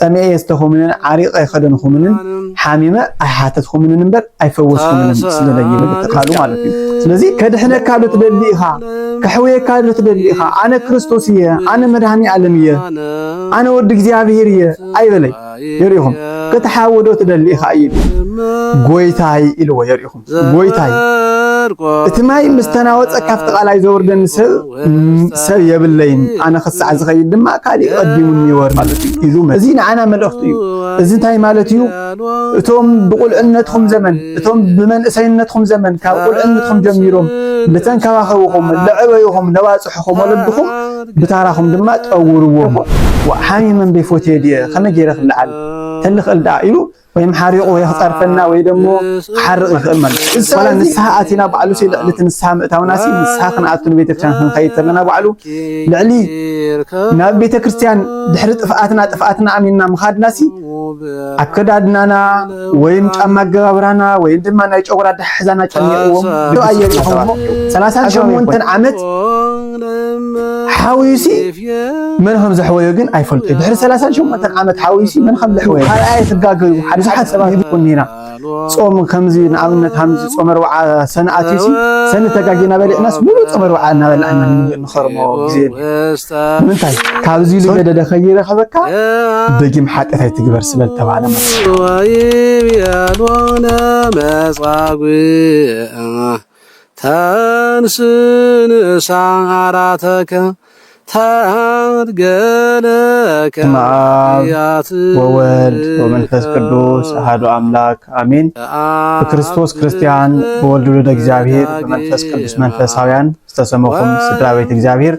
ጠሚኤ የስተኹምንን ዓሪቐ ኣይኸደንኹምንን፣ ሓሚመ ኣይሓተትኹምንን እምበር ኣይፈወስኹምንን፣ ስለ ደይብል እቲ ቃሉ ማለት እዩ። ስለዚ ከድሕነካ ዶ ትደሊ ኢኻ? ከሕውየካ ዶ ትደሊ ኢኻ? ኣነ ክርስቶስ እየ፣ ኣነ መድሃኒ ዓለም እየ፣ ኣነ ወዲ እግዚኣብሔር እየ ኣይበለይ። የሪኹም ክትሓዊ ዶ ትደሊ ኢኻ እዩ። ጎይታይ ኢልዎ። የሪኹም ጎይታይ፣ እቲ ማይ ምስ ተናወጸ ካብቲ ቃላይ ዘውርደኒ ሰብ ሰብ የብለይን፣ ኣነ ክሳዕ ዝኸይድ ድማ ካሊእ ቀዲሙኒ ይወርድ ማለት እዩ ኢሉ። እዚ ንዓና መልእኽቲ እዩ። እዚ እንታይ ማለት እዩ? እቶም ብቁልዕነትኩም ዘመን፣ እቶም ብመንእሰይነትኩም ዘመን ካብ ቁልዕነትኩም ጀሚሮም ልተንከባኸብኹም፣ ለዕበይኹም፣ ለባጽሕኹም ወለድኹም ብታራኹም ድማ ጠውርዎም። ሓሚመን በይፎትየ ድየ ከመይ ገይረ ክለዓል ተልኽእል ደኣ ኢሉ ወይም ሓሪቑ ወይ ክጸርፈና ወይ ደሞ ክሓርቕ ይኽእል ማለት እዩ። ዋላ ንስሓ ኣቲና ባዕሉ ሲ ልዕሊ እቲ ንስሓ ምእታውና ሲ ንስሓ ክንኣቱ ንቤተክርስትያን ክንኸይድ ተለና ባዕሉ ልዕሊ ናብ ቤተክርስትያን ድሕሪ ጥፍኣትና ጥፍኣትና ኣሚንና ምኻድና ሲ ኣከዳድናና ወይም ጫማ ኣገባብራና ወይም ድማ ናይ ጨጉራ ኣደሓሕዛና ጨኒቕዎም። ኣየር ይኸውን እሞ ሰላሳን ሸሞንተን ዓመት ሓውዩሲ መን ከም ዘሕወዮ ግን ኣይፈልጦ። ድሕሪ ሰላሳን ሸሞንተን ዓመት ሓውዩሲ መን ከም ዘሕወዮ ካልኣይ ትጋገዩ ሓደ ብዙሓት ሰባት ይብቁን ኢና። ጾም ከምዚ ንኣብነት ከምዚ ጾመ ኣርብዓ ሰነ ኣትዩሲ ሰኒ ተጋጊና በሊዕናስ ሙሉእ ጾመ ኣርብዓ እናበላዕና ንኸርሞ ግዜ። ንምንታይ ካብዚ ልገደደ ከይረኸበካ ደጊም ሓጢኣት ኣይትግበር ስለ ዝተባህለ ማለት እዩ። ወይቤሎነ መጻጉዕ ተንስ ንሳ ዓራተከ ታድገለከ በስመ አብ ወወልድ ወመንፈስ ቅዱስ አሐዱ አምላክ አሜን። ብክርስቶስ ክርስቲያን፣ ብወልድ ውሉደ እግዚኣብሔር፣ ብመንፈስ ቅዱስ መንፈሳውያን ዝተሰመኹም ስድራ ቤት እግዚኣብሔር፣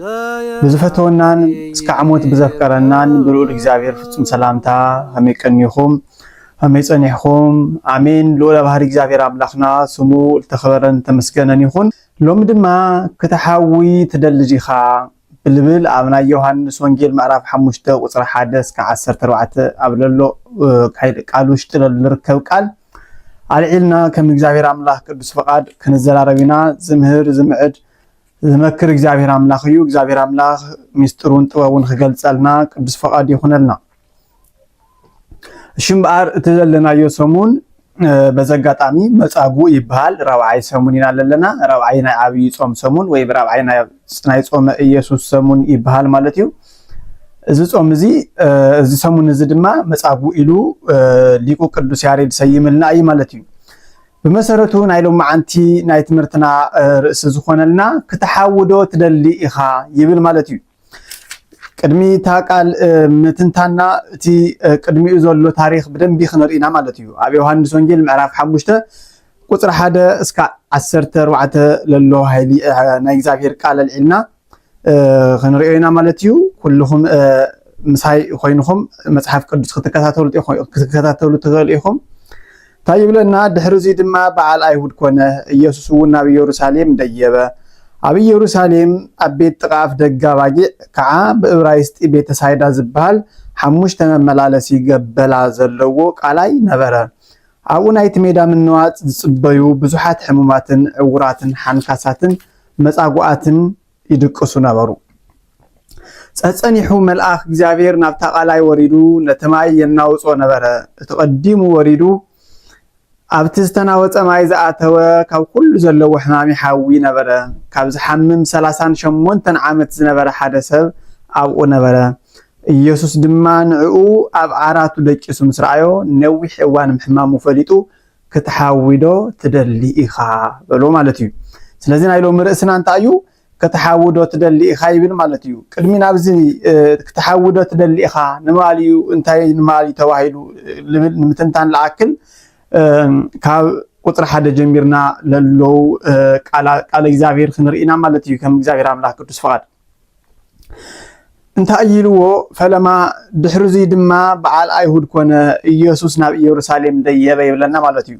ብዝፈተወናን እስከ ዓሞት ብዘፍቀረናን ብልዑል እግዚኣብሔር ፍጹም ሰላምታ ከመይ ቀኒኹም? ከመይ ጸኒሕኩም? ኣሜን። ልዑለ ባህሪ እግዚኣብሔር ኣምላኽና ስሙ ዝተኸበረን ተመስገነን ይኹን። ሎሚ ድማ ክትሓዊ ትደሊ ዲኻ? ብልብል ኣብ ናይ ዮሃንስ ወንጌል ምዕራፍ ሓሙሽተ ቁጽሪ ሓደ እስከ ዓሰርተ ኣርባዕተ ኣብ ለሎ፣ እ፣ ካይል-፣ ቃል ውሽጢ ለሎ ልርከብ ቃል ኣልዒልና ከም እግዚኣብሔር ኣምላኽ ቅዱስ ፍቓድ ክንዘራረብ ኢና። ዝምህር፣ ዝምዕድ፣ ዝመክር እግዚኣብሔር ኣምላኽ እዩ። እግዚኣብሔር ኣምላኽ ሚስጥሩን ጥበቡን ክገልጸልና ቅዱስ ፍቓድ ይኹነልና። እሺ እምበኣር እቲ ዘለናዮ ሰሙን፣ እ፣ በዚ ኣጋጣሚ መጻጉእ ይበሃል። ራብዓይ ሰሙን ኢና ዘለና። ራብዓይ ናይ ዓብዪ ጾም ሰሙን ወይ ራብዓይ ናይ፣ ናይ ጾመ ኢየሱስ ሰሙን ይበሃል ማለት እዩ። እዚ ጾም እዚ፣ እ፣ እዚ ሰሙን እዚ ድማ መጻጉእ ኢሉ፣ እ፣ ሊቁ ቅዱስ ያሬድ ሰይምልና እዩ ማለት እዩ። ብመሰረቱ ናይ ሎማዓንቲ ናይ ትምህርትና፣ እ፣ ርእሲ ዝኾነልና ክትሓዊ ዶ ትደሊ ኢኻ ይብል ማለት እዩ። ቅድሚ እታ ቃል፣ እ፣ ምትንታና እቲ፣ እ፣ ቅድሚኡ ዘሎ ታሪኽ ብደንቢ ክንርኢና ማለት እዩ። ኣብ ዮሃንስ ወንጌል ምዕራፍ ሓሙሽተ ቁጽሪ ሓደ እስከ ዓሰርተ ኣርባዕተ ለሎ ሃይሊ፣ እ፣ ናይ እግዚኣብሔር ቃል ኣልዒልና፣ እ፣ ክንርእዮ ኢና ማለት እዩ። ኩልኹም፣ እ፣ ምሳይ ኮይንኹም መጽሓፍ ቅዱስ ክትከታተሉ፣ ክትከታተሉ ትኽእሉ ኢኹም። እንታይ ይብለና? ድሕሪ እዚ ድማ በዓል ኣይሁድ ኮነ። ኢየሱስ እውን ናብ ኢየሩሳሌም ደየበ። ኣብ ኢየሩሳሌም ኣብ ቤት ጥቓ ኣፍ ደገ ኣባጊዕ ከዓ ብእብራይስጢ ቤተሳይዳ ዝበሃል ሓሙሽተ መመላለሲ ገበላ ዘለዎ ቃላይ ነበረ። ኣብኡ ናይቲ ሜዳ ምንዋጽ ዝጽበዩ ብዙሓት ሕሙማትን ዕውራትን ሓንካሳትን መጻጉዓትን ይድቅሱ ነበሩ። ጸጸኒሑ መልኣኽ እግዚኣብሔር ናብታ ቃላይ ወሪዱ ነቲ ማይ የናውጾ ነበረ። እቲ ቀዲሙ ወሪዱ ኣብቲ ዝተናወጸ ማይ ዝኣተወ ካብ ኩሉ ዘለዎ ሕማም ይሓዊ ነበረ። ካብ ዝሓምም ሰላሳን ሸሞንተን ዓመት ዝነበረ ሓደ ሰብ ኣብኡ ነበረ። ኢየሱስ ድማ ንዕኡ ኣብ ዓራቱ ደቂሱ ምስ ረኣዮ ነዊሕ እዋን ምሕማሙ ፈሊጡ ክትሓዊ ዶ ትደሊ ኢኻ በሎ ማለት እዩ። ስለዚ ናይ ሎሚ ርእስና እንታይ እዩ? ክትሓዊ ዶ ትደሊ ኢኻ ይብል ማለት እዩ። ቅድሚ ናብዚ፣ እ፣ ክትሓዊ ዶ ትደሊ ኢኻ ንማል እዩ እንታይ ንማል እዩ ተባሂሉ ልብል ንምትንታን ለኣክል፣ እ፣ ካብ ቁጽሪ ሓደ ጀሚርና ለለዉ፣ እ፣ ቃላ-፣ ቃለ እግዚኣብሔር ክንርኢና ማለት እዩ። ከም እግዚኣብሔር ኣምላኽ ቅዱስ ፍቓድ እንታይ ኢልዎ? ፈለማ ድሕሪ እዚ ድማ በዓል ኣይሁድ ኮነ፣ ኢየሱስ ናብ ኢየሩሳሌም ደየበ ይብለና ማለት እዩ።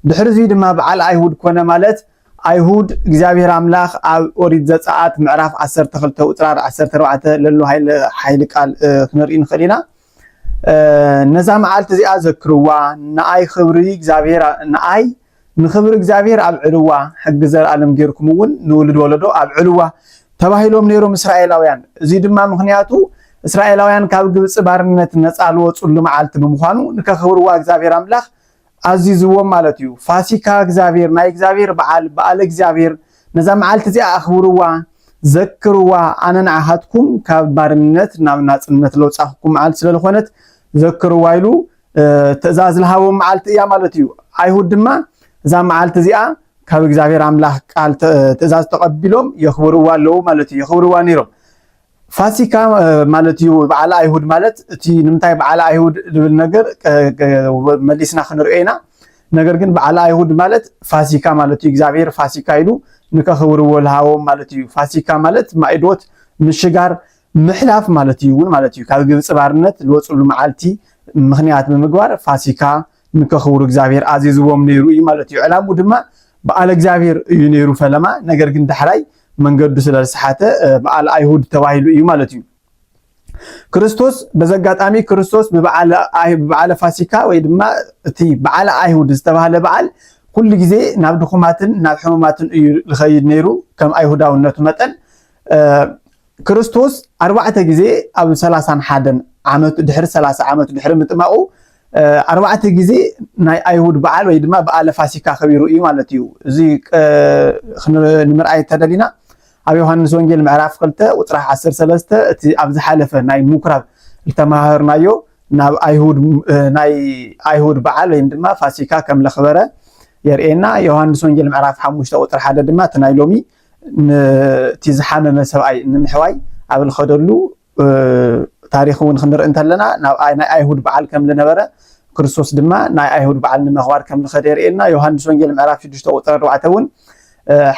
ድሕሪ እዚ ድማ በዓል ኣይሁድ ኮነ ማለት ኣይሁድ እግዚኣብሔር ኣምላኽ ኣብ ኦሪት ዘጸኣት ምዕራፍ ዓሰርተ ክልተ ቁጽሪ ዓሰርተ ኣርባዕተ ለሎ ሓይሊ፣ ሓይሊ ቃል፣ እ፣ ክንርኢ ንኽእል ኢና። እ፣ ነዛ መዓልቲ እዚኣ ዘክርዋ፣ ንኣይ ክብሪ እግዚኣብሔር፣ ንኣይ ንኽብሪ እግዚኣብሔር ኣብዕልዋ፣ ሕጊ ዘልኣለም ጌርኩም እውን ንውሉድ ወለዶ ኣብዕልዋ ተባሂሎም ነይሮም እስራኤላውያን። እዚ ድማ ምኽንያቱ እስራኤላውያን ካብ ግብፂ ባርነት ነፃ ዝወፅሉ መዓልቲ ብምዃኑ ንከኽብርዋ እግዚኣብሔር ኣምላኽ ኣዚዝዎም ማለት እዩ። ፋሲካ እግዚኣብሔር፣ ናይ እግዚኣብሔር በዓል፣ በዓለ እግዚኣብሔር፣ ነዛ መዓልቲ እዚኣ ኣኽብርዋ፣ ዘክርዋ፣ ኣነ ንዓኻትኩም ካብ ባርነት ናብ ናፅነት ለውፃኹኩም መዓልቲ ስለዝኾነት ዘክርዋ ኢሉ ትእዛዝ ዝሃቦም መዓልቲ እያ ማለት እዩ። ኣይሁድ ድማ እዛ መዓልቲ እዚኣ ካብ እግዚኣብሔር ኣምላኽ ቃል ትእዛዝ ተቐቢሎም የኽብርዋ ኣለዉ ማለት እዩ። የኽብርዋ ነይሮም። ፋሲካ ማለት እዩ በዓል ኣይሁድ ማለት እቲ ንምንታይ በዓል ኣይሁድ ዝብል ነገር መሊስና ክንሪኦ ኢና። ነገር ግን በዓል ኣይሁድ ማለት ፋሲካ ማለት እዩ። እግዚኣብሔር ፋሲካ ኢሉ ንከኽብርዎ ዝሃቦም ማለት እዩ። ፋሲካ ማለት ማእዶት ምሽጋር ምሕላፍ ማለት እዩ እውን ማለት እዩ። ካብ ግብፂ ባርነት ዝወፅሉ መዓልቲ ምኽንያት ብምግባር ፋሲካ ንከኽብሩ እግዚኣብሔር ኣዚዝዎም ነይሩ እዩ ማለት እዩ። ዕላሙ ድማ በዓል እግዚኣብሔር እዩ ነይሩ ፈለማ። ነገር ግን ዳሕራይ መንገዱ ስለ ዝሰሓተ በዓል ኣይሁድ ተባሂሉ እዩ ማለት እዩ። ክርስቶስ በዚ ኣጋጣሚ ክርስቶስ ብበዓለ ፋሲካ ወይ ድማ እቲ በዓለ ኣይሁድ ዝተባህለ በዓል ኩሉ ግዜ ናብ ድኹማትን ናብ ሕሙማትን እዩ ዝኸይድ ነይሩ። ከም ኣይሁዳውነቱ መጠን ክርስቶስ ኣርባዕተ ግዜ ኣብ ሰላሳን ሓደን ዓመቱ ድሕሪ ሰላሳ ዓመቱ ድሕሪ ምጥማቑ ኣርባዕተ ግዜ ናይ ኣይሁድ በዓል ወይ ድማ በዓለ ፋሲካ ከቢሩ እዩ ማለት እዩ። እዚ ንምርኣይ ተደሊና ኣብ ዮሃንስ ወንጌል ምዕራፍ ክልተ ቁፅሪ ዓሰርተ ሰለስተ እቲ ኣብ ዝሓለፈ ናይ ምኩራብ ዝተመሃርናዮ ናብ ኣይሁድ ናይ ኣይሁድ በዓል ወይም ድማ ፋሲካ ከም ለኽበረ የርእየና። ዮሃንስ ወንጌል ምዕራፍ ሓሙሽተ ቁፅሪ ሓደ ድማ እቲ ናይ ሎሚ ነቲ ዝሓመመ ሰብኣይ ንምሕዋይ ኣብ ዝኸደሉ ታሪኽ እውን ክንርኢ እንተለና ናይ ኣይሁድ በዓል ከም ዝነበረ ክርስቶስ ድማ ናይ ኣይሁድ በዓል ንምኽባር ከም ዝኸደ የርእየና። ዮሃንስ ወንጌል ምዕራፍ ሽዱሽተ ቁፅሪ ኣርባዕተ እውን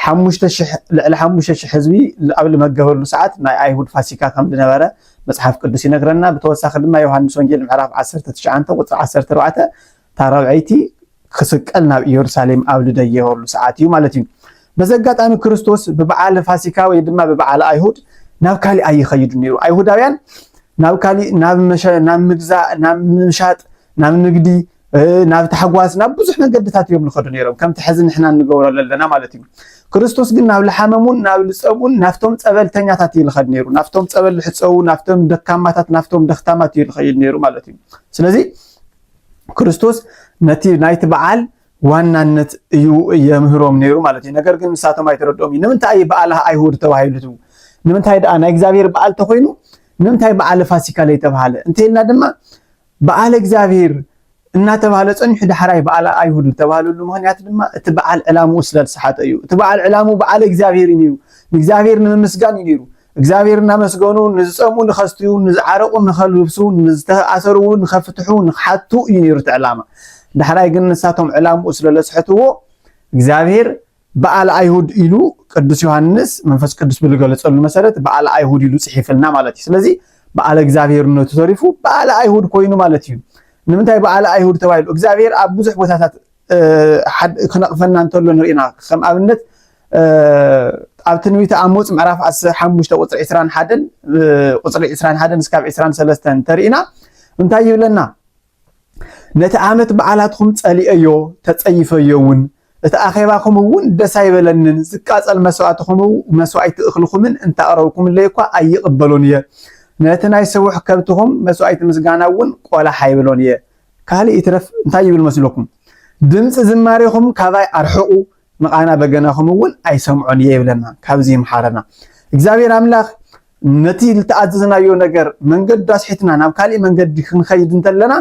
ሓሙሽተ ሽሕ ልዕሊ ሓሙሽተ ሽሕ ህዝቢ ኣብ ዝመገበሉ ሰዓት ናይ ኣይሁድ ፋሲካ ከም ዝነበረ መፅሓፍ ቅዱስ ይነግረና። ብተወሳኺ ድማ ዮሃንስ ወንጌል ምዕራፍ ዓሰርተ ትሽዓተ ቁፅሪ ዓሰርተ ኣርባዕተ እታ ራብዐይቲ ክስቀል ናብ ኢየሩሳሌም ኣብ ዝደየበሉ ሰዓት እዩ ማለት እዩ። በዚ ኣጋጣሚ ክርስቶስ ብበዓል ፋሲካ ወይ ድማ ብበዓል ኣይሁድ ናብ ካሊእ ኣይኸይዱ ነይሩ። ኣይሁዳውያን ናብ ካሊእ ናብ መሸ- ናብ ምግዛእ ናብ ምሻጥ ናብ ንግዲ ናብ ታሕጓስ ናብ ብዙሕ መገድታት እዮም ዝኸዱ ነይሮም፣ ከምቲ ሕዚ ንሕና እንገብሮ ዘለና ማለት እዩ። ክርስቶስ ግን ናብ ልሓመሙን ናብ ልፀምኡን ናብቶም ፀበልተኛታት እዩ ዝኸድ ነይሩ። ናብቶም ፀበል ዝሕፀቡ፣ ናብቶም ደካማታት፣ ናብቶም ደክታማት እዩ ዝኸይድ ነይሩ ማለት እዩ። ስለዚ ክርስቶስ ነቲ ናይቲ በዓል ዋናነት እዩ የምህሮም ነይሩ ማለት እዩ። ነገር ግን ንሳቶም ኣይተረድኦም እዩ። ንምንታይ እዩ በዓል ኣይሁድ ተባሂሉ ትብሉ? ንምንታይ ደኣ ናይ እግዚኣብሔር በዓል ተኮይኑ ንምንታይ በዓለ ፋሲካ ለይተባሃለ እንተኢልና ድማ በዓለ እግዚኣብሔር እናተባህለ ጸኒሑ ዳሕራይ በዓል ኣይሁድ ዝተባህለሉ ምኽንያት ድማ እቲ በዓል ዕላምኡ ስለ ዝሰሓተ እዩ። እቲ በዓል ዕላምኡ በዓል እግዚኣብሔር እዩ ነይሩ። ንእግዚኣብሔር ንምምስጋን እዩ ነይሩ። እግዚኣብሔር እናመስገኑ ንዝጸምኡ ንኸስትዩ፣ ንዝዓረቑ ንኸልብሱ፣ ንዝተኣሰሩ ንኸፍትሑ፣ ንኽሓቱ እዩ ነይሩ እቲ ዕላማ። ዳሕራይ ግን ንሳቶም ዕላምኡ ስለ ለስሕትዎ እግዚኣብሔር በዓል ኣይሁድ ኢሉ ቅዱስ ዮሃንስ መንፈስ ቅዱስ ብልገለጸሉ መሰረት በዓል ኣይሁድ ኢሉ ጽሒፍልና ማለት እዩ። ስለዚ በዓል እግዚኣብሔርነቱ ተሪፉ በዓል ኣይሁድ ኮይኑ ማለት እዩ። ንምንታይ በዓል ኣይሁድ ተባሂሉ? እግዚኣብሔር ኣብ ብዙሕ ቦታታት ክነቕፈና እንተሎ ንርኢና። ከም ኣብነት ኣብ ትንቢተ ኣሞጽ ምዕራፍ ሓሙሽተ ቁፅሪ ዕስራን ሓደን ቁፅሪ ዕስራን ሓደን እስካብ ዕስራን ሰለስተን እንተርኢና እንታይ ይብለና? ነቲ ዓመት በዓላትኹም ጸሊኤዮ፣ ተጸይፈዮ እውን። እቲ ኣኼባኹም እውን ደስ ኣይበለንን፣ ዝቃጸል መስዋእትኹም፣ መስዋእቲ እኽልኹምን እንተ ኣቕረብኩምለይ እኳ ኣይቕበሎን እየ። ነቲ ናይ ስቡሕ ከብትኹም መስዋእቲ ምስጋና እውን ቆላሕ ኣይብሎን እየ። ካልእ ይትረፍ እንታይ ይብል መስለኩም? ድምፂ ዝማሬኹም ካባይ ኣርሕቑ፣ ንቓና በገናኹም እውን ኣይሰምዖን እየ ይብለና። ካብዚ ይምሓረና እግዚኣብሔር ኣምላኽ። ነቲ ዝተኣዘዝናዮ ነገር መንገዱ ኣስሒትና ናብ ካሊእ መንገዲ ክንኸይድ እንተለና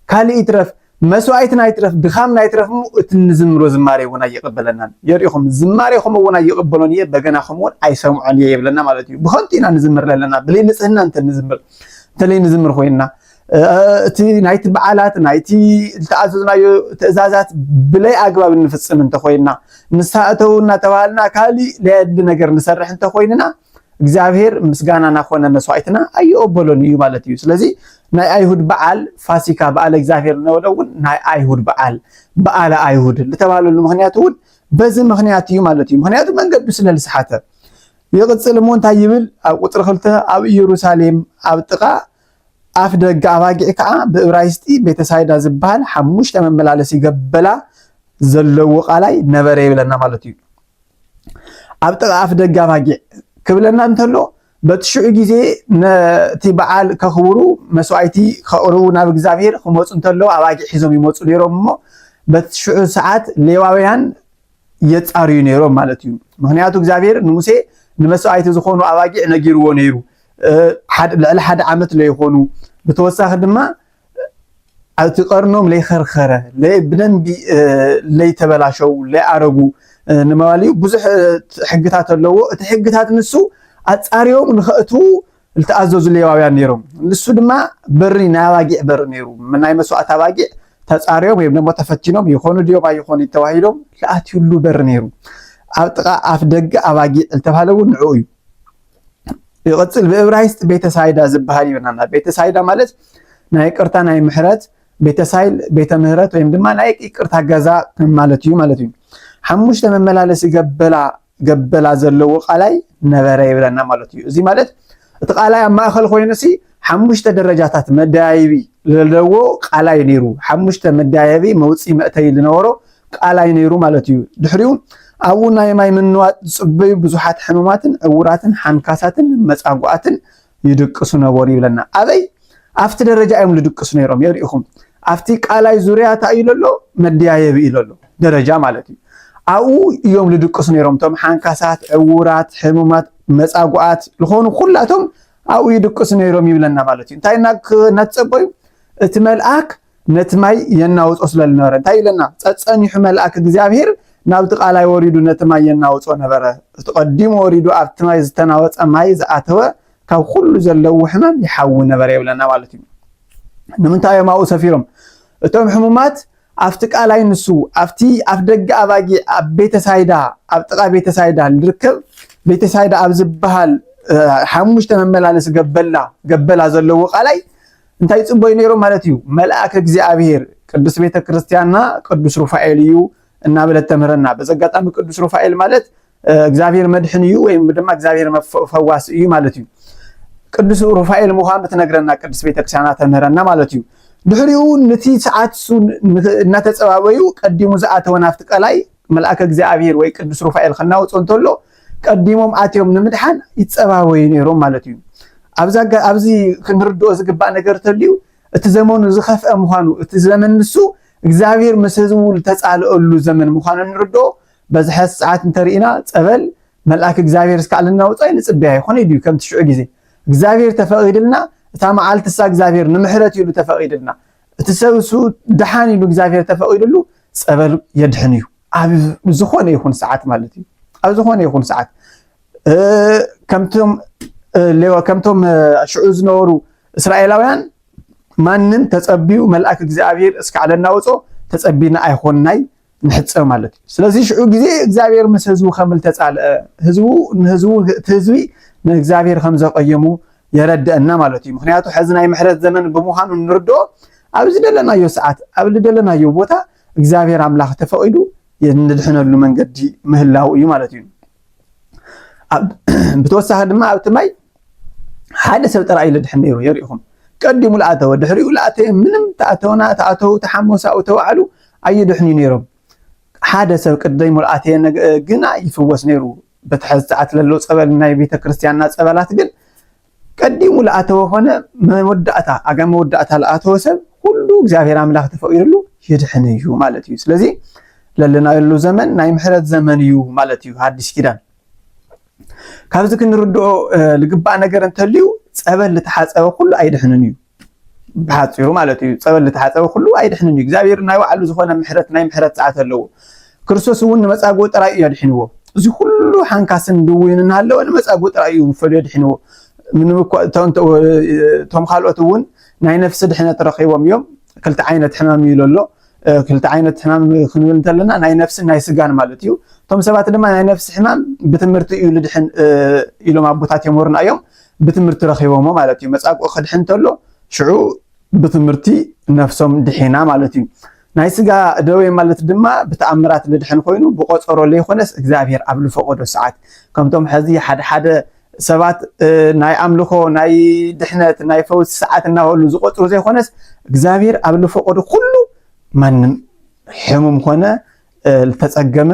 ካልእ ይትረፍ መስዋእትና ይትረፍ ድኻምና ይትረፍ እሞ እቲ እንዝምሮ ዝማሬ እውን ኣይቕበለናን። የርእኹም ዝማሬኹም እውን ኣይቕበሎን እየ በገናኹም እውን ኣይሰምዖን እየ ይብለና ማለት እዩ። ብኸንቱ ኢና ንዝምር ዘለና ብለይ ንጽህና እንተ ንዝምር እንተለይ ንዝምር ኮይንና እቲ ናይቲ በዓላት ናይቲ ዝተኣዘዝናዮ ትእዛዛት ብለይ ኣግባብ እንፍጽም እንተኮይንና ንስሓ እተው እናተባሃልና ካሊእ ለየድሊ ነገር ንሰርሕ እንተኮይንና እግዚኣብሔር ምስጋናና ኮነ መስዋእትና ኣይቕበሎን እዩ ማለት እዩ። ስለዚ ናይ ኣይሁድ በዓል ፋሲካ በዓለ እግዚኣብሔር እናበለ እውን ናይ ኣይሁድ በዓል በዓለ ኣይሁድ ዝተባህለሉ ምክንያት እውን በዚ ምክንያት እዩ ማለት እዩ። ምክንያቱ መንገዱ ስለ ዝሰሓተ። ይቕፅል እሞ እንታይ ይብል? ኣብ ቁፅሪ ክልተ ኣብ ኢየሩሳሌም ኣብ ጥቓ ኣፍ ደገ ኣባጊዕ ከዓ ብእብራይስጢ ቤተሳይዳ ዝበሃል ሓሙሽተ መመላለሲ ገበላ ዘለዎ ቃላይ ነበረ ይብለና ማለት እዩ። ኣብ ጥቓ ኣፍ ደገ ኣባጊዕ ክብለና እንተሎ በቲ ሽዑ ግዜ ነቲ በዓል ከኽብሩ፣ መስዋእቲ ከቕርቡ ናብ እግዚኣብሔር ክመፁ እንተለዉ ኣባጊዕ ሒዞም ይመፁ ነይሮም። እሞ በቲ ሽዑ ሰዓት ሌዋውያን የጻርዩ ነይሮም ማለት እዩ። ምክንያቱ እግዚኣብሔር ንሙሴ ንመስዋእቲ ዝኾኑ ኣባጊዕ ነጊርዎ ነይሩ። ልዕሊ ሓደ ዓመት ለይኾኑ፣ ብተወሳኺ ድማ እቲ ቀርኖም ለይኸርኸረ፣ ብደንቢ ለይተበላሸው፣ ለይኣረጉ፣ ንመዋሊኡ ብዙሕ ሕግታት ኣለዎ። እቲ ሕግታት ንሱ ኣጻርዮም ንኸእትዉ ዝተኣዘዙ ሌዋውያን ነይሮም። ንሱ ድማ በሪ፣ ናይ ኣባጊዕ በሪ ነይሩ። ናይ መስዋእቲ ኣባጊዕ ተጻርዮም ወይም ደግሞ ተፈቲኖም ይኾኑ ድዮም ኣይኾኑ ተባሂሎም ዝኣትዩሉ በሪ ነይሩ። ኣብ ጥቓ ኣፍ ደገ ኣባጊዕ ዝተባህለ እውን ንዕኡ እዩ። ይቕጽል፣ ብእብራይስጥ ቤተሳይዳ ዝበሃል ይብለና። ቤተሳይዳ ማለት ናይ ይቅርታ፣ ናይ ምሕረት፣ ቤተሳይል ቤተ ምህረት ወይም ድማ ናይ ይቅርታ ገዛ ማለት እዩ ማለት እዩ። ሓሙሽተ መመላለሲ ገበላ ገበላ ዘለዎ ቃላይ ነበረ ይብለና ማለት እዩ። እዚ ማለት እቲ ቃላይ ኣብ ማእኸል ኮይኑሲ ሓሙሽተ ደረጃታት መደያይቢ ዘለዎ ቃላይ ነይሩ። ሓሙሽተ መደያየቢ መውፅኢ መእተይ ዝነበሮ ቃላይ ነይሩ ማለት እዩ። ድሕሪኡ ኣብኡ ናይ ማይ ምንዋጥ ዝፅበዩ ብዙሓት ሕሙማትን ዕውራትን ሓንካሳትን መፃጉኣትን ይድቅሱ ነበሩ ይብለና። ኣበይ? ኣብቲ ደረጃ እዮም ዝድቅሱ ነይሮም። የርኢኹም፣ ኣብቲ ቃላይ ዙርያ እንታይ እዩ ዘሎ? መደያየቢ እዩ ዘሎ፣ ደረጃ ማለት እዩ። ኣብኡ እዮም ዝድቅሱ ነይሮም። እቶም ሓንካሳት፣ ዕውራት፣ ሕሙማት፣ መፃጉኣት ዝኾኑ ኩላቶም ኣብኡ ይድቅሱ ነይሮም ይብለና ማለት እዩ። እንታይ እናተፀበዩ? እቲ መልኣክ ነቲ ማይ የናውፆ ስለ ዝነበረ እንታይ ይብለና? ጸጸኒሑ መልኣክ እግዚኣብሔር ናብቲ ቃላይ ወሪዱ ነቲ ማይ የናውጾ ነበረ። እቲ ቀዲሙ ወሪዱ ኣብቲ ማይ ዝተናወጸ ማይ ዝኣተወ ካብ ኩሉ ዘለዎ ሕማም ይሓዊ ነበረ ይብለና ማለት እዩ። ንምንታይ እዮም ኣብኡ ሰፊሮም? እቶም ሕሙማት ኣብቲ ቃላይ ንሱ ኣብቲ ኣፍ ደገ ኣባጊዕ ኣብ ቤተሳይዳ፣ ኣብ ጥቓ ቤተሳይዳ ዝርከብ፣ ቤተሳይዳ ኣብ ዝበሃል ሓሙሽተ መመላለሲ ገበላ ገበላ ዘለዎ ቃላይ እንታይ ይጽበዩ ነይሮም ማለት እዩ? መልኣክ እግዚኣብሔር ቅዱስ ቤተ ክርስቲያንና ቅዱስ ሩፋኤል እዩ እናበለት ተምህረና። በዚ ኣጋጣሚ ቅዱስ ሩፋኤል ማለት እግዚኣብሔር መድሕን እዩ ወይም ድማ እግዚኣብሔር ፈዋስ እዩ ማለት እዩ። ቅዱስ ሩፋኤል ምዃኑ ትነግረና ቅዱስ ቤተክርስቲያንና ተምህረና ማለት እዩ። ድሕሪኡ ነቲ ሰዓት እሱ እናተጸባበዩ ቀዲሙ ዝኣተወ ናብቲ ቀላይ መልኣከ እግዚኣብሔር ወይ ቅዱስ ሩፋኤል ከናውጾ እንተሎ ቀዲሞም ኣትዮም ንምድሓን ይጸባበዩ ነይሮም ማለት እዩ። ኣብዚ ክንርድኦ ዝግባእ ነገር ተልዩ እቲ ዘመኑ ዝኸፍአ ምዃኑ፣ እቲ ዘመን ንሱ እግዚኣብሔር ምስ ህዝቡ ዝተጻልአሉ ዘመን ምዃኑ ንርድኦ። በዚ ሕዚ ሰዓት እንተርኢና ጸበል መልኣክ እግዚኣብሔር እስካዕ ልናውጾ ኣይንጽበያ ይኾነ ድዩ? ከምቲ ሽዑ ግዜ እግዚኣብሔር ተፈቒድልና፣ እታ መዓልቲ እሳ እግዚኣብሔር ንምሕረት ኢሉ ተፈቒድልና፣ እቲ ሰብ እሱ ደሓን ኢሉ እግዚኣብሔር ተፈቒድሉ ጸበል የድሕን እዩ። ኣብ ዝኾነ ይኹን ሰዓት ማለት እዩ። ኣብ ዝኾነ ይኹን ሰዓት ከምቶም ከምቶም ሽዑ ዝነበሩ እስራኤላውያን ማንም ተጸቢዩ መልኣክ እግዚኣብሔር እስካዕ ለናውጾ ተጸቢና ኣይኾንናይ ንሕጸብ ማለት እዩ። ስለዚ ሽዑ ግዜ እግዚኣብሔር ምስ ህዝቡ ከም ዝተጻልአ፣ ህዝቡ ንህዝቡ እቲ ህዝቢ ንእግዚኣብሔር ከም ዘቐየሙ የረድአና ማለት እዩ። ምክንያቱ ሕዚ ናይ ምሕረት ዘመን ብምዃኑ ንርድኦ ኣብ ዝደለናዮ ሰዓት ኣብ ዝደለናዮ ቦታ እግዚኣብሔር ኣምላኽ ተፈቒዱ እንድሕነሉ መንገዲ ምህላው እዩ ማለት እዩ። ብተወሳኺ ድማ ኣብቲ ማይ ሓደ ሰብ ጥራይ እዩ ልድሕን ነይሩ። የርኢኹም፣ ቀዲሙ ልኣተወ ድሕሪኡ ልኣተየ ምንም ተኣተወና ተኣተው ተሓመሱ ኣብኡ ተባዕሉ ኣይድሕኑ ነይሮም። ሓደ ሰብ ቅደሙ ልኣተየ ግና ይፍወስ ነይሩ። በቲ ሕዚ ሰዓት ለሎ ጸበል ናይ ቤተ ክርስቲያንና ጸበላት ግን ቀዲሙ ልኣተወ ኾነ መወዳእታ ኣጋ መወዳእታ ልኣተወ ሰብ ኩሉ እግዚኣብሔር ኣምላኽ ተፈቒዱሉ ይድሕን እዩ ማለት እዩ። ስለዚ ለለናየሉ ዘመን ናይ ምሕረት ዘመን እዩ ማለት እዩ። ሓድሽ ኪዳን ካብዚ ክንርድኦ ልግባእ ነገር እንተልዩ ጸበል ልተሓጸበ ኩሉ ኣይድሕንን እዩ። ብሓፂሩ ማለት እዩ ጸበል ልተሓጸበ ኩሉ ኣይድሕንን እዩ። እግዚኣብሔር ናይ ባዕሉ ዝኾነ ምሕረት ናይ ምሕረት ሰዓት ኣለዎ። ክርስቶስ እውን ንመጻጉዕ ጥራይ እዩ ኣድሒንዎ። እዚ ኩሉ ሓንካስን ድውይን እናሃለወ ንመጻጉዕ ጥራይ እዩ ፈሉ ኣድሒንዎ። ምንም እኳ እቶም ካልኦት እውን ናይ ነፍሲ ድሕነት ረኺቦም እዮም። ክልተ ዓይነት ሕማም እዩ ዘሎ። ክልተ ዓይነት ሕማም ክንብል እንተለና ናይ ነፍስን ናይ ስጋን ማለት እዩ። እቶም ሰባት ድማ ናይ ነፍሲ ሕማም ብትምህርቲ እዩ ልድሕን ኢሎም ኣቦታት የምህሩና እዮም። ብትምህርቲ ረኺቦሞ ማለት እዩ። መጻጉዕ ክድሕን እንተሎ ሽዑ ብትምህርቲ ነፍሶም ድሒና ማለት እዩ። ናይ ስጋ ደዌ ማለት ድማ ብተኣምራት ልድሕን ኮይኑ ብቆጸሮ ለይኮነስ እግዚኣብሔር ኣብ ልፈቀዶ ሰዓት ከምቶም ሕዚ ሓደ ሓደ ሰባት ናይ ኣምልኾ ናይ ድሕነት ናይ ፈውሲ ሰዓት እናበሉ ዝቆጽሩ ዘይኮነስ እግዚኣብሔር ኣብ ልፈቀዶ ኩሉ ማንም ሕሙም ኮነ ልተጸገመ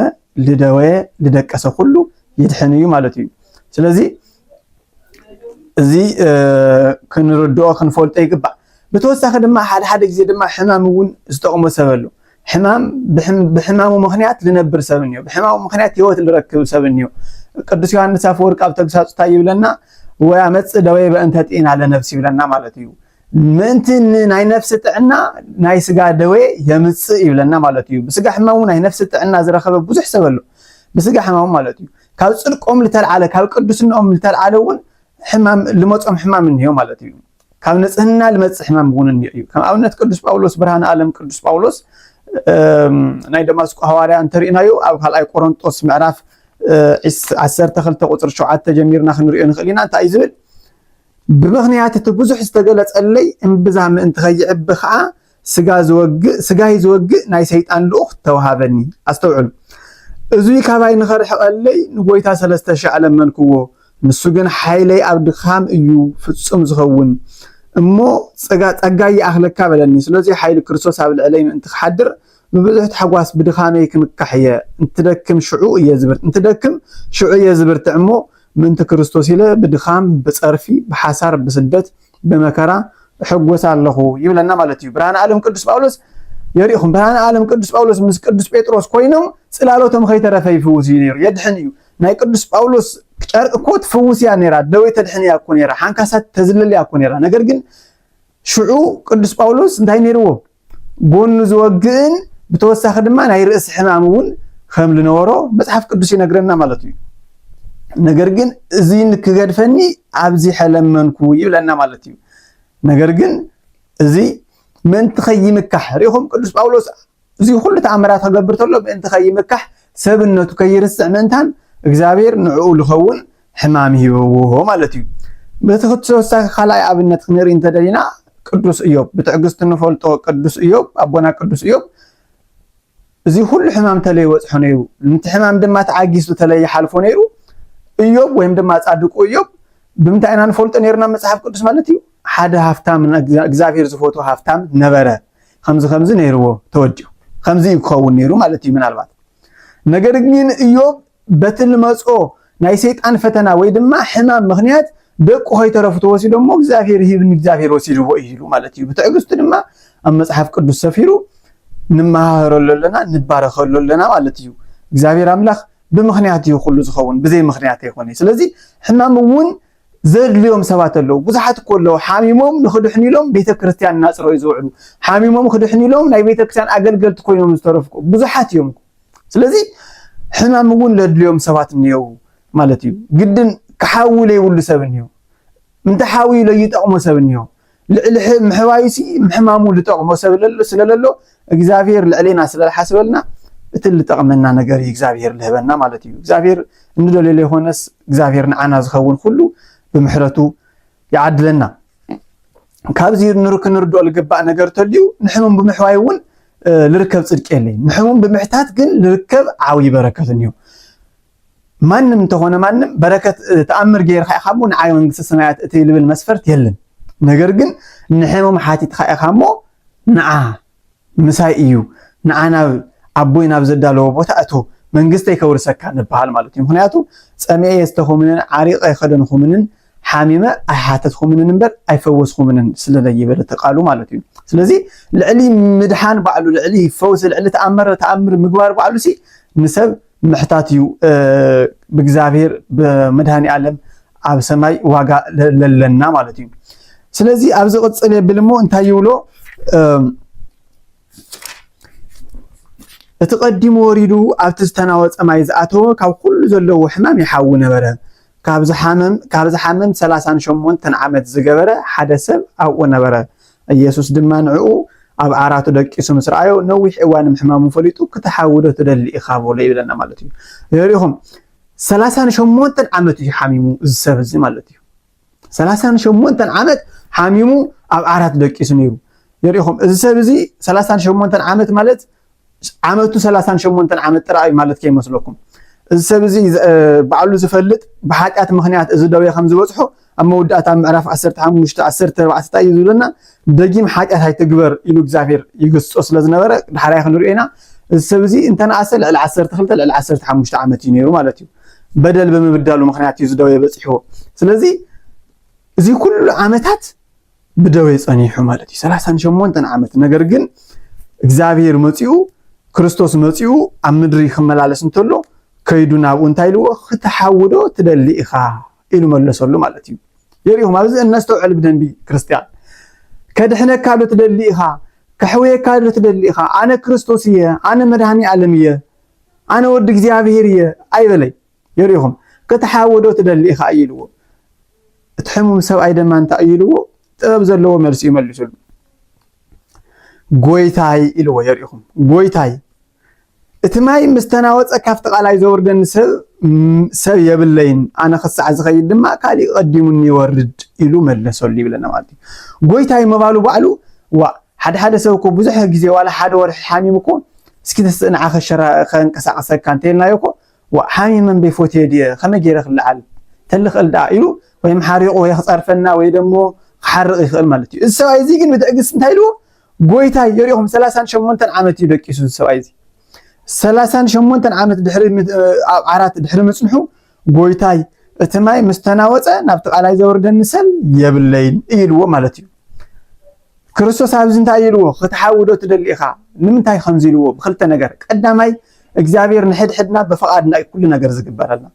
ልደወየ ልደቀሰ ኩሉ ይድሕን እዩ ማለት እዩ። ስለዚ እዚ ክንርድኦ ክንፈልጦ ይግባእ። ብተወሳኺ ድማ ሓደ ሓደ ግዜ ድማ ሕማም እውን ዝጠቕሞ ሰብ ኣሎ። ሕማም ብሕማሙ ምኽንያት ዝነብር ሰብ እኒኦ፣ ብሕማሙ ምኽንያት ህይወት ዝረክብ ሰብ እኒኦ። ቅዱስ ዮሃንስ ኣፈወርቅ ኣብ ተግሳጹ እንታይ ይብለና? ወያመጽእ ደዌ በእንተ ጤና ለነፍስ ይብለና ማለት እዩ። ምእንቲ ናይ ነፍሲ ጥዕና ናይ ስጋ ደዌ የምጽእ ይብለና ማለት እዩ። ብስጋ ሕማሙ ናይ ነፍሲ ጥዕና ዝረኸበ ብዙሕ ሰብ ኣሎ። ብስጋ ሕማሙ ማለት እዩ። ካብ ጽድቆም ዝተልዓለ፣ ካብ ቅዱስናኦም ዝተልዓለ እውን ሕማም ልመጾም ሕማም እንዮ ማለት እዩ። ካብ ንጽህና ልመጽእ ሕማም እውን እንዮ እዩ። ከም ኣብነት ቅዱስ ጳውሎስ ብርሃን ዓለም ቅዱስ ጳውሎስ ናይ ደማስቆ ሃዋርያ እንተሪእናዮ ኣብ ካልኣይ ቆሮንጦስ ምዕራፍ ዓሰርተ ክልተ ቁፅሪ ሸውዓተ ጀሚርና ክንሪኦ ንኽእል ኢና። እንታይ እዩ ዝብል? ብምኽንያት እቲ ብዙሕ ዝተገለጸለይ እምብዛ ምእንቲ ከይዕቢ ኸዓ ስጋ ዝወግእ ስጋይ ዝወግእ ናይ ሰይጣን ልኡኽ ተዋሃበኒ። ኣስተውዕሉ። እዙይ ካባይ ንኸርሕቐለይ ንጎይታ ሰለስተ ሻዕ ለመንክዎ። ንሱ ግን ሓይለይ ኣብ ድኻም እዩ ፍጹም ዝኸውን እሞ ጸጋ ጸጋይ ይኣኽለካ በለኒ። ስለዚ ሓይሊ ክርስቶስ ኣብ ልዕለይ ምእንቲ ክሓድር ብብዙሕ ታሕጓስ ብድኻመይ ክምካሕ እየ። እንትደክም ሽዑ እየ ዝብርት እንትደክም ሽዑ እየ ዝብርትዕ እሞ ምእንቲ ክርስቶስ ኢለ ብድኻም ብጸርፊ ብሓሳር ብስደት ብመከራ እሕጎስ ኣለኹ ይብለና ማለት እዩ። ብርሃን ዓለም ቅዱስ ጳውሎስ የሪእኹም። ብርሃን ዓለም ቅዱስ ጳውሎስ ምስ ቅዱስ ጴጥሮስ ኮይኖም ጽላሎቶም ከይተረፈ ይፍውስ እዩ ነይሩ፣ የድሕን እዩ። ናይ ቅዱስ ጳውሎስ ጨርቂ እኮ ትፍውስ እያ ነይራ፣ ደዌ ተድሕን እያ እኮ ነይራ፣ ሓንካሳት ተዝልል እያ እኮ ነይራ። ነገር ግን ሽዑ ቅዱስ ጳውሎስ እንታይ ነይርዎ? ጎኑ ዝወግእን ብተወሳኺ ድማ ናይ ርእሲ ሕማም እውን ከም ዝነበሮ መጽሓፍ ቅዱስ ይነግረና ማለት እዩ። ነገር ግን እዚ ክገድፈኒ ኣብዚሐ ለመንኩ ይብለና ማለት እዩ። ነገር ግን እዚ ምእንቲ ከይምካሕ ርኢኹም፣ ቅዱስ ጳውሎስ እዚ ኩሉ ተኣምራት ክገብር ተሎ ምእንቲ ከይምካሕ ሰብነቱ ከይርስዕ ምእንታን እግዚኣብሔር ንዕኡ ዝኸውን ሕማም ሂብዎ ማለት እዩ። በቲ ተወሳኺ ካልኣይ ኣብነት ክንርኢ እንተደሊና ቅዱስ እዮብ ብትዕግስቲ ንፈልጦ ቅዱስ እዮብ ኣቦና ቅዱስ እዮብ እዚ ኩሉ ሕማም ተለይበፅሖ ነይሩ። ነቲ ሕማም ድማ ተዓጊሱ ተለይሓልፎ ነይሩ። እዮብ ወይም ድማ ጻድቁ እዮብ ብምንታይ ኢና ንፈልጦ ነይርና መጽሓፍ ቅዱስ ማለት እዩ? ሓደ ሃፍታም እግዚኣብሔር ዝፈትዎ ሃፍታም ነበረ። ከምዚ ከምዚ ነይርዎ ተወዲኡ ከምዚ እዩ ክኸውን ነይሩ ማለት እዩ ምናልባት። ነገር ግን እዮብ በቲ ልመጾ ናይ ሰይጣን ፈተና ወይ ድማ ሕማም ምኽንያት ደቁ ከይተረፉ ተወሲዶሞ እግዚኣብሔር ይህብኒ እግዚኣብሔር ወሲድዎ እዩ ኢሉ ማለት እዩ። ብትዕግስቱ ድማ ኣብ መጽሓፍ ቅዱስ ሰፊሩ ንመሃረሉ ኣለና ንባረኸሉ ኣለና ማለት እዩ። እግዚኣብሔር ኣምላኽ ብምኽንያት እዩ ኩሉ ዝኸውን፣ ብዘይ ምኽንያት ኣይኮነ። ስለዚ ሕማም እውን ዘድልዮም ሰባት ኣለዉ። ብዙሓት እኮ ኣለዉ ሓሚሞም ንኽድሕኑ ኢሎም ቤተ ክርስቲያን እናፅረዩ ዝውዕሉ፣ ሓሚሞም ክድሕኑ ኢሎም ናይ ቤተ ክርስቲያን ኣገልገልቲ ኮይኖም ዝተረፉ ብዙሓት እዮም። ስለዚ ሕማም እውን ለድልዮም ሰባት እኒየው ማለት እዩ። ግድን ክሓዊ ለይብሉ ሰብ እኒየው። እንተሓውዩ ለይጠቕሞ ሰብ እኒዮ። ልዕሊ ምሕዋዩሲ ምሕማሙ ልጠቕሞ ሰብ ስለለሎ እግዚኣብሔር ልዕሌና ስለልሓስበልና እቲ ልጠቕመና ነገር እዩ እግዚኣብሔር ልህበና ማለት እዩ። እግዚኣብሔር እንደለለ ይኾነስ እግዚኣብሔር ንዓና ዝኸውን ኩሉ ብምሕረቱ ይዓድለና። ካብዚ ክንርድኦ ልግባእ ነገር ተልዩ ንሕሙም ብምሕዋይ እውን ልርከብ ፅድቂ የለይ። ንሕሙም ብምሕታት ግን ልርከብ ዓብዪ በረከት እኒዮ። ማንም እንተኾነ ማንም በረከት ተኣምር ገይርካ ኢኻ እሞ ንዓይ መንግስተ ሰማያት እተይ ልብል መስፈርት የለን። ነገር ግን ንሕሙም ሓቲትካ ኢኻ እሞ ንዓ ምሳይ እዩ፣ ንዓ ናብ ኣቦይ ናብ ዘዳለዎ ቦታ እቶ መንግስተይ ከውርሰካ ንበሃል ማለት እዩ። ምክንያቱ ጸሚኤ የስተኹምንን ዓሪቐ ኣይኸደንኹምንን ሓሚመ ኣይሓተትኹምንን እምበር ኣይፈወስኹምንን ስለለ ይበለ ተቃሉ ማለት እዩ። ስለዚ ልዕሊ ምድሓን ባዕሉ ልዕሊ ፈውሲ ልዕሊ ተኣምር ተኣምር ምግባር ባዕሉ ሲ ንሰብ ምሕታት እዩ ብእግዚኣብሔር ብመድሃኒ ዓለም ኣብ ሰማይ ዋጋ ለለና ማለት እዩ። ስለዚ ኣብዚ ቅፅል የብል እሞ እንታይ ይብሎ? እቲ ቀዲሙ ወሪዱ ኣብቲ ዝተናወፀ ማይ ዝኣተወ ካብ ኩሉ ዘለዎ ሕማም ይሓዊ ነበረ። ካብ ዝሓመም ካብ ዝሓመም ሰላሳን ሸሞንተን ዓመት ዝገበረ ሓደ ሰብ ኣብኡ ነበረ። ኢየሱስ ድማ ንዕኡ ኣብ ዓራቱ ደቂሱ ምስ ረኣዮ ነዊሕ እዋን ምሕማሙ ፈሊጡ ክትሓዊ ዶ ትደሊ ኢኻ በሎ ይብለና ማለት እዩ። የሪኹም ሰላሳን ሸሞንተን ዓመት እዩ ሓሚሙ እዚ ሰብ እዚ ማለት እዩ። ሰላሳን ሸሞንተን ዓመት ሓሚሙ ኣብ ዓራት ደቂሱ ነይሩ። የሪኹም እዚ ሰብ እዚ ሰላሳን ሸሞንተን ዓመት ማለት ዓመቱ ሰላሳን ሸሞንተን ዓመት ጥራይ ማለት ከይመስለኩም። እዚ ሰብ እዚ ባዕሉ ዝፈልጥ ብሓጢኣት ምኽንያት እዚ ደዌ ከም ዝበፅሖ ኣብ መወዳእታ ምዕራፍ ዓሰርተ ሓሙሽተ ዓሰርተ ኣርባዕተ እንታይ እዩ ዝብለና? ደጊም ሓጢኣት ኣይትግበር ኢሉ እግዚኣብሔር ይገስፆ ስለ ዝነበረ ዳሕራይ ክንሪኦ ኢና። እዚ ሰብ እዚ እንተነኣሰ ልዕሊ ዓሰርተ ክልተ ልዕሊ ዓሰርተ ሓሙሽተ ዓመት እዩ ነይሩ ማለት እዩ። በደል ብምብዳሉ ምኽንያት እዩ እዚ ደዌ በፂሕዎ። ስለዚ እዚ ኩሉ ዓመታት ብደዌ ጸኒሑ ማለት እዩ። ሰላሳን ሸሞንተን ዓመት። ነገር ግን እግዚኣብሔር መጺኡ፣ ክርስቶስ መጺኡ ኣብ ምድሪ ክመላለስ እንተሎ ከይዱ ናብኡ እንታይ ኢልዎ? "ክትሓዊ ዶ ትደሊ ኢኻ?" ኢሉ መለሰሉ ማለት እዩ። የሪኹም፣ ኣብዚ እነስተውዕል ብደንቢ ክርስቲያን። "ከድሕነካ ዶ ትደሊ ኢኻ? ከሕውየካ ዶ ትደሊ ኢኻ? ኣነ ክርስቶስ እየ፣ ኣነ መድኃኔ ዓለም እየ፣ ኣነ ወዲ እግዚኣብሔር እየ" ኣይበለይ። የሪኹም፣ "ክትሓዊ ዶ ትደሊ ኢኻ?" ኢልዎ። እቲ ሕሙም ሰብኣይ ድማ እንታይ ኢልዎ? ጥበብ ዘለዎ መልሲ ይመልስሉ። "ጎይታይ" ኢልዎ። የሪኹም፣ "ጎይታይ፣ እቲ ማይ ምስ ተናወጸ ካብቲ ቃላይ ዘወርደኒ ሰብ፣ ም-፣ ሰብ የብለይን፣ ኣነ ክሳዕ ዝኸይድ ድማ ካሊእ ቀዲሙኒ ይወርድ" ኢሉ መለሰሉ ይብለና ማለት እዩ። "ጎይታይ" ምባሉ ባዕሉ፣ ዋ፣ ሓደ ሓደ ሰብ እኮ ብዙሕ ግዜ ዋላ ሓደ ወርሒ ሓሚሙ እኮ፣ "እስኪ ተስእ ንዓኸ ሸራ-፣ ከንቀሳቕሰካ" እንተልናዮ እኮ፣ "ዋ፣ ሓሚመ እምበይ ፎትየ ድየ? ከመይ ገይረ ክለዓል? ተልኽእል ደኣ" ኢሉ፣ ወይ ሓሪቑ ወይ ክጸርፈና ወይ ደሞ ክሓርቕ ይኽእል ማለት እዩ። እዚ ሰብኣይ እዚ ግን ብትዕግስቲ እንታይ ኢልዎ? "ጎይታይ"፣ የሪኹም፣ ሰላሳን ሸሞንተን ዓመት እዩ ደቂሱ እዚ ሰብኣይ እዚ። ሰላሳን ሸሞንተን ዓመት ድሕሪ ምት-፣ ኣብ ዓራት ድሕሪ ምጽንሑ፣ "ጎይታይ፣ እቲ ማይ ምስ ተናወጸ ናብቲ ቃላይ ዘወርደኒ ሰብ የብለይን" ኢልዎ ማለት እዩ። ክርስቶስ ኣብዚ እንታይ ኢልዎ? "ክትሓዊ ዶ ትደሊ ኢኻ?" ንምንታይ ከምዚ ኢልዎ? ብክልተ ነገር። ቀዳማይ፣ እግዚኣብሔር ንሕድሕድና ብፍቓድና እዩ ኩሉ ነገር ዝግበረልና፣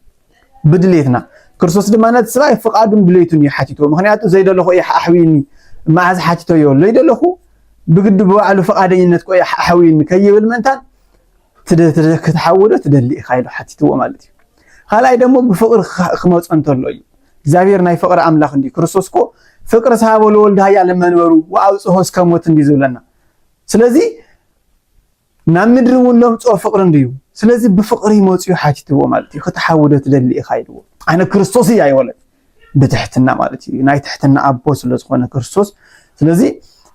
ብድሌትና። ክርስቶስ ድማ ነቲ ሰብኣይ ፍቓዱን ድሌቱን እዩ ሓቲትዎ። ምኽንያቱ "ዘይደለኹ እየ ኣሕውይኒ" መዓዝ ሓቲቶዮ? "ዘይደለኹ ብግዲ ብባዕሉ ፍቓደኝነት እኮ እየ ኣሕውይኒ" ከይብል ምእንታን ትደ-፣ ትደ-፣ "ክትሓዊ ዶ ትደሊ ኢኻ?" ኢሉ ሓቲትዎ ማለት እዩ። ካልኣይ ደሞ ብፍቕሪ ክኸ-፣ ክመጾ እንተሎ እዩ። እግዚኣብሔር ናይ ፍቕሪ ኣምላኽ እንድዩ። ክርስቶስ እኮ "ፍቅርሰ ሀበ ለወልዱ ኃያል እመንበሩ ወአብጽሖ እስከ ሞት" እንድዩ ዝብለና። ስለዚ ናብ ምድሪ እውን ለምጽኦ ፍቕሪ እንድዩ። ስለዚ ብፍቕሪ መጺኡ ሓቲትዎ ማለት እዩ። "ክትሓዊ ዶ ትደሊ ኢኻ?" ኢልዎ። "ኣነ ክርስቶስ እየ" ኣይበለን። ብትሕትና ማለት እዩ። ናይ ትሕትና ኣቦ ስለ ዝኾነ ክርስቶስ። ስለዚ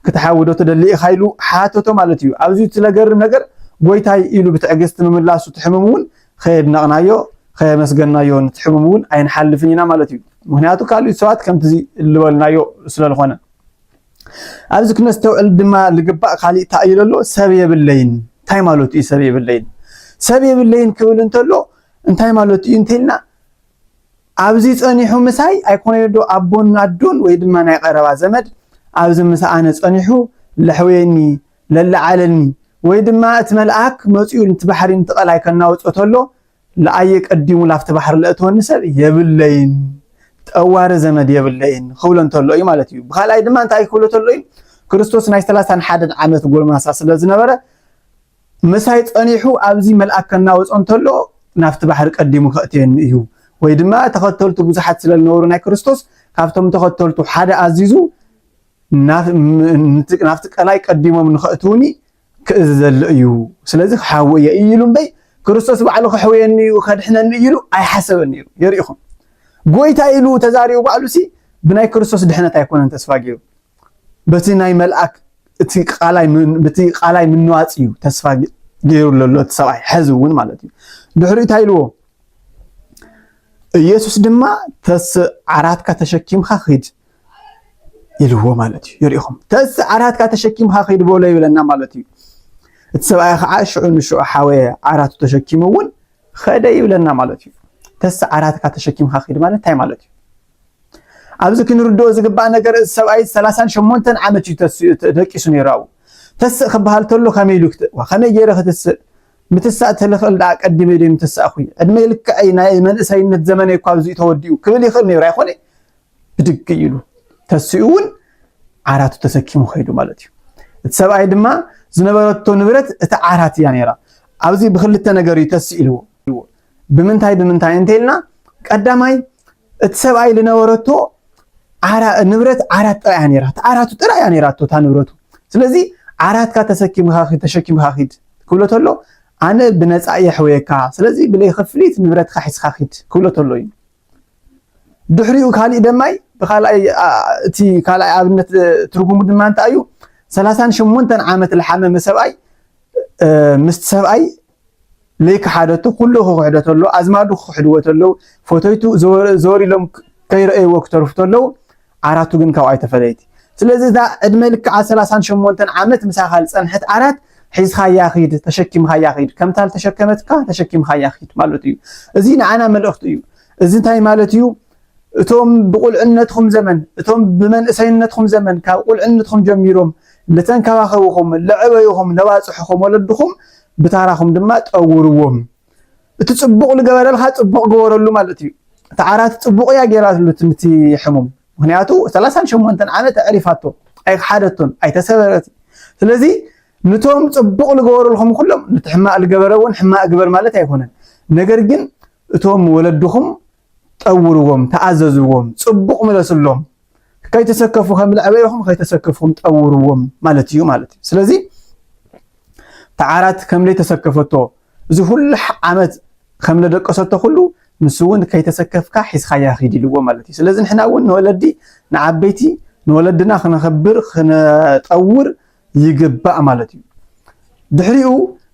"ክትሓዊ ዶ ትደሊ ኢኻ?" ኢሉ ሓተቶ ማለት እዩ። ኣብዚ እቲ ዘገርም ነገር "ጎይታይ" ኢሉ ብትዕግስቲ ምምላሱ እቲ ሕሙም እውን ከየድነቕናዮ፣ ከየመስገናዮ ነቲ ሕሙም እውን ኣይንሓልፍን ኢና ማለት እዩ። ምኽንያቱ ካልኦት ሰባት ከምቲ እዚ ልበልናዮ ስለ ዝኾነ። ኣብዚ ክነስተውዕል ድማ ልግባእ ካሊእ እንታይ ኢሉ ኣሎ? "ሰብ የብለይን።" እንታይ ማለቱ እዩ ሰብ የብለይን? ሰብ የብለይን ክብል እንተሎ እንታይ ማለቱ እዩ እንተኢልና፣ ኣብዚ ጸኒሑ ምሳይ ኣይኮነን ዶ ኣቦን ኣዶን ወይ ድማ ናይ ቀረባ ዘመድ ኣብዚ ምስ ኣነ ጸኒሑ ለሕውየኒ፣ ለለዓለኒ፣ ወይ ድማ እቲ መልኣክ መጺኡ ነቲ ባሕሪ ነቲ ቀላይ ከናውጾ ተሎ ለኣየ ቀዲሙ ላፍቲ ባሕሪ ለእትወኒ ሰብ የብለይን፣ ጠዋሪ ዘመድ የብለይን ክብሎ እንተሎ እዩ ማለት እዩ። ብኻልኣይ ድማ እንታይ ክብሎ ተሎ እዩ? ክርስቶስ ናይ ሰላሳን ሓደን ዓመት ጎልማሳ ስለ ዝነበረ ምሳይ ጸኒሑ ኣብዚ መልኣክ ከናውጾ እንተሎ ናፍቲ ባሕሪ ቀዲሙ ከእትየኒ እዩ። ወይ ድማ ተኸተልቱ ብዙሓት ስለ ዝነበሩ ናይ ክርስቶስ ካብቶም ተኸተልቱ ሓደ ኣዚዙ ናፍ-፣ ም-፣ ንቲ-፣ ናፍቲ ቀላይ ቀዲሞም ንኸእትውኒ ክእዝዘሉ እዩ። ስለዚ ክሓዊ እየ ኢሉ እምበይ ክርስቶስ ባዕሉ ከሕውየኒ እዩ፣ ከድሕነኒ እዩ ኢሉ ኣይሓሰበን ነይሩ። የርኢኹም። ጎይታ ኢሉ ተዛሪቡ ባዕሉ ሲ ብናይ ክርስቶስ ድሕነት ኣይኮነን ተስፋ ገይሩ። በቲ ናይ መልኣክ እቲ ቃላይ ምን-፣ በቲ ቃላይ ምንዋጽ እዩ ተስፋ ገ-፣ ገይሩ ዘሎ እቲ ሰብኣይ፣ ሕዚ እውን ማለት እዩ። ድሕሪኡ እንታይ ኢልዎ? ኢየሱስ ድማ "ተስእ ዓራትካ ተሸኪምካ ኺድ" ኢልዎ ማለት እዩ። የርኢኹም። "ተስእ ዓራትካ ተሸኪምካ ኺድ" በሎ ይብለና ማለት እዩ። እቲ ሰብኣይ ከዓ ሽዑ ንሽዑ ሓወየ ዓራቱ ተሸኪሙ እውን ኸደ ይብለና ማለት እዩ። "ተስእ ዓራትካ ተሸኪምካ ኺድ" ማለት እንታይ ማለት እዩ? ኣብዚ ክንርድኦ ዝግባእ ነገር፣ እዚ ሰብኣይ ሰላሳን ሸሞንተን ዓመት እዩ ተስ-፣ ተ-፣ ደቂሱ ነይሩ ኣብኡ። ተስእ ክበሃል ተሎ ከመይ ኢሉ ክት-፣ ዋ፣ ከመይ ገይረ ክትስእ? ምትሳእ ተልኽእል ደኣ ቀዲመ ዶ ምተሳእኹ? ዕድመይ ልክዐይ ናይ መንእሰይነት ዘመነይ እኳ ኣብዚ ተወዲኡ ክብል ይኽእል ነይሩ ኣይኮነ? ብድግ ኢሉ ተሲኡ እውን ዓራቱ ተሰኪሙ ኸይዱ ማለት እዩ። እቲ ሰብኣይ ድማ ዝነበረቶ ንብረት እታ ዓራት እያ ነይራ። ኣብዚ ብክልተ ነገር እዩ ተስእ ኢልዎ። ብምንታይ ብምንታይ እንተኢልና፣ ቀዳማይ እቲ ሰብኣይ ዝነበረቶ ዓራ-፣ ንብረት ዓራት ጥራይ እያ ነይራ። እታ ዓራቱ ጥራይ እያ ነይራቶ እታ ንብረቱ። ስለዚ "ዓራትካ ተሰኪምካ ኺድ፣ ተሸኪምካ ኺድ" ክብሎ ተሎ፣ "ኣነ ብነጻ እየ ሕውየካ፣ ስለዚ ብለይ ክፍሊት ንብረትካ ሒዝካ ኺድ" ክብሎ ተሎ እዩ። ድሕሪኡ ካሊእ ደማይ ብኻልኣይ፣ ኣ፣ እቲ ካልኣይ ኣብነት፣ እ፣ ትርጉሙ ድማ እንታይ እዩ? ሰላሳን ሸሞንተን ዓመት ዝሓመመ ሰብኣይ፣ እ፣ ምስቲ ሰብኣይ ለይከሓደቱ ኩሉ ክኽሕዶ ተሎ፣ ኣዝማዱ ክኽሕድዎ ተለዉ፣ ፈተይቱ ዘወ-፣ ዘወር ኢሎም ክ-፣ ከይረኣይዎ ክተርፉ ተለዉ፣ ዓራቱ ግን ካብኡ ኣይተፈለየት። ስለዚ እዛ ዕድመ ልክዓ ሰላሳን ሸሞንተን ዓመት ምሳኻ ዝጸንሐት ዓራት ሒዝኻያ ኺድ፣ ተሸኪምኻያ ኺድ፣ ከምታ ዝተሸከመትካ ተሸኪምኻያ ኺድ ማለት እዩ። እዚ ንዓና መልእኽቲ እዩ። እዚ እንታይ ማለት እዩ? እቶም ብቁልዕነትኩም ዘመን፣ እቶም ብመንእሰይነትኩም ዘመን፣ ካብ ቁልዕነትኩም ጀሚሮም ለተንከባኸብኹም፣ ለዕበይኹም፣ ለባፅሕኹም ወለድኹም ብታራኹም ድማ ጠውርዎም። እቲ ፅቡቕ ዝገበረልካ ፅቡቕ ግበረሉ ማለት እዩ። እቲ ዓራት ፅቡቕ እያ ገይራትሉ እቲ፣ ነቲ ሕሙም። ምክንያቱ ሰላሳን ሸሞንተን ዓመት ኣዕሪፋቶ፣ ኣይክሓደቶን፣ ኣይተሰበረት። ስለዚ ንቶም ፅቡቕ ዝገበሩልኩም ኩሎም፣ ነቲ ሕማቕ ዝገበረ እውን ሕማቕ ግበር ማለት ኣይኮነን። ነገር ግን እቶም ወለድኹም ጠውርዎም፣ ተኣዘዝዎም፣ ፅቡቕ ምለስሎም። ከይተሰከፉ፣ ከም ልዕበይኹም ከይተሰከፍኩም ጠውርዎም ማለት እዩ ማለት እዩ። ስለዚ እቲ ዓራት ከም ዘይተሰከፈቶ፣ እዚ ኩሉ ዓመት ከም ለደቀሰቶ ኩሉ፣ ንሱ እውን ከይተሰከፍካ ሒዝካያ ኺድ ኢልዎ ማለት እዩ። ስለዚ ንሕና እውን ንወለዲ፣ ንዓበይቲ፣ ንወለድና ክነኸብር፣ ክነጠውር ይግባእ ማለት እዩ። ድሕሪኡ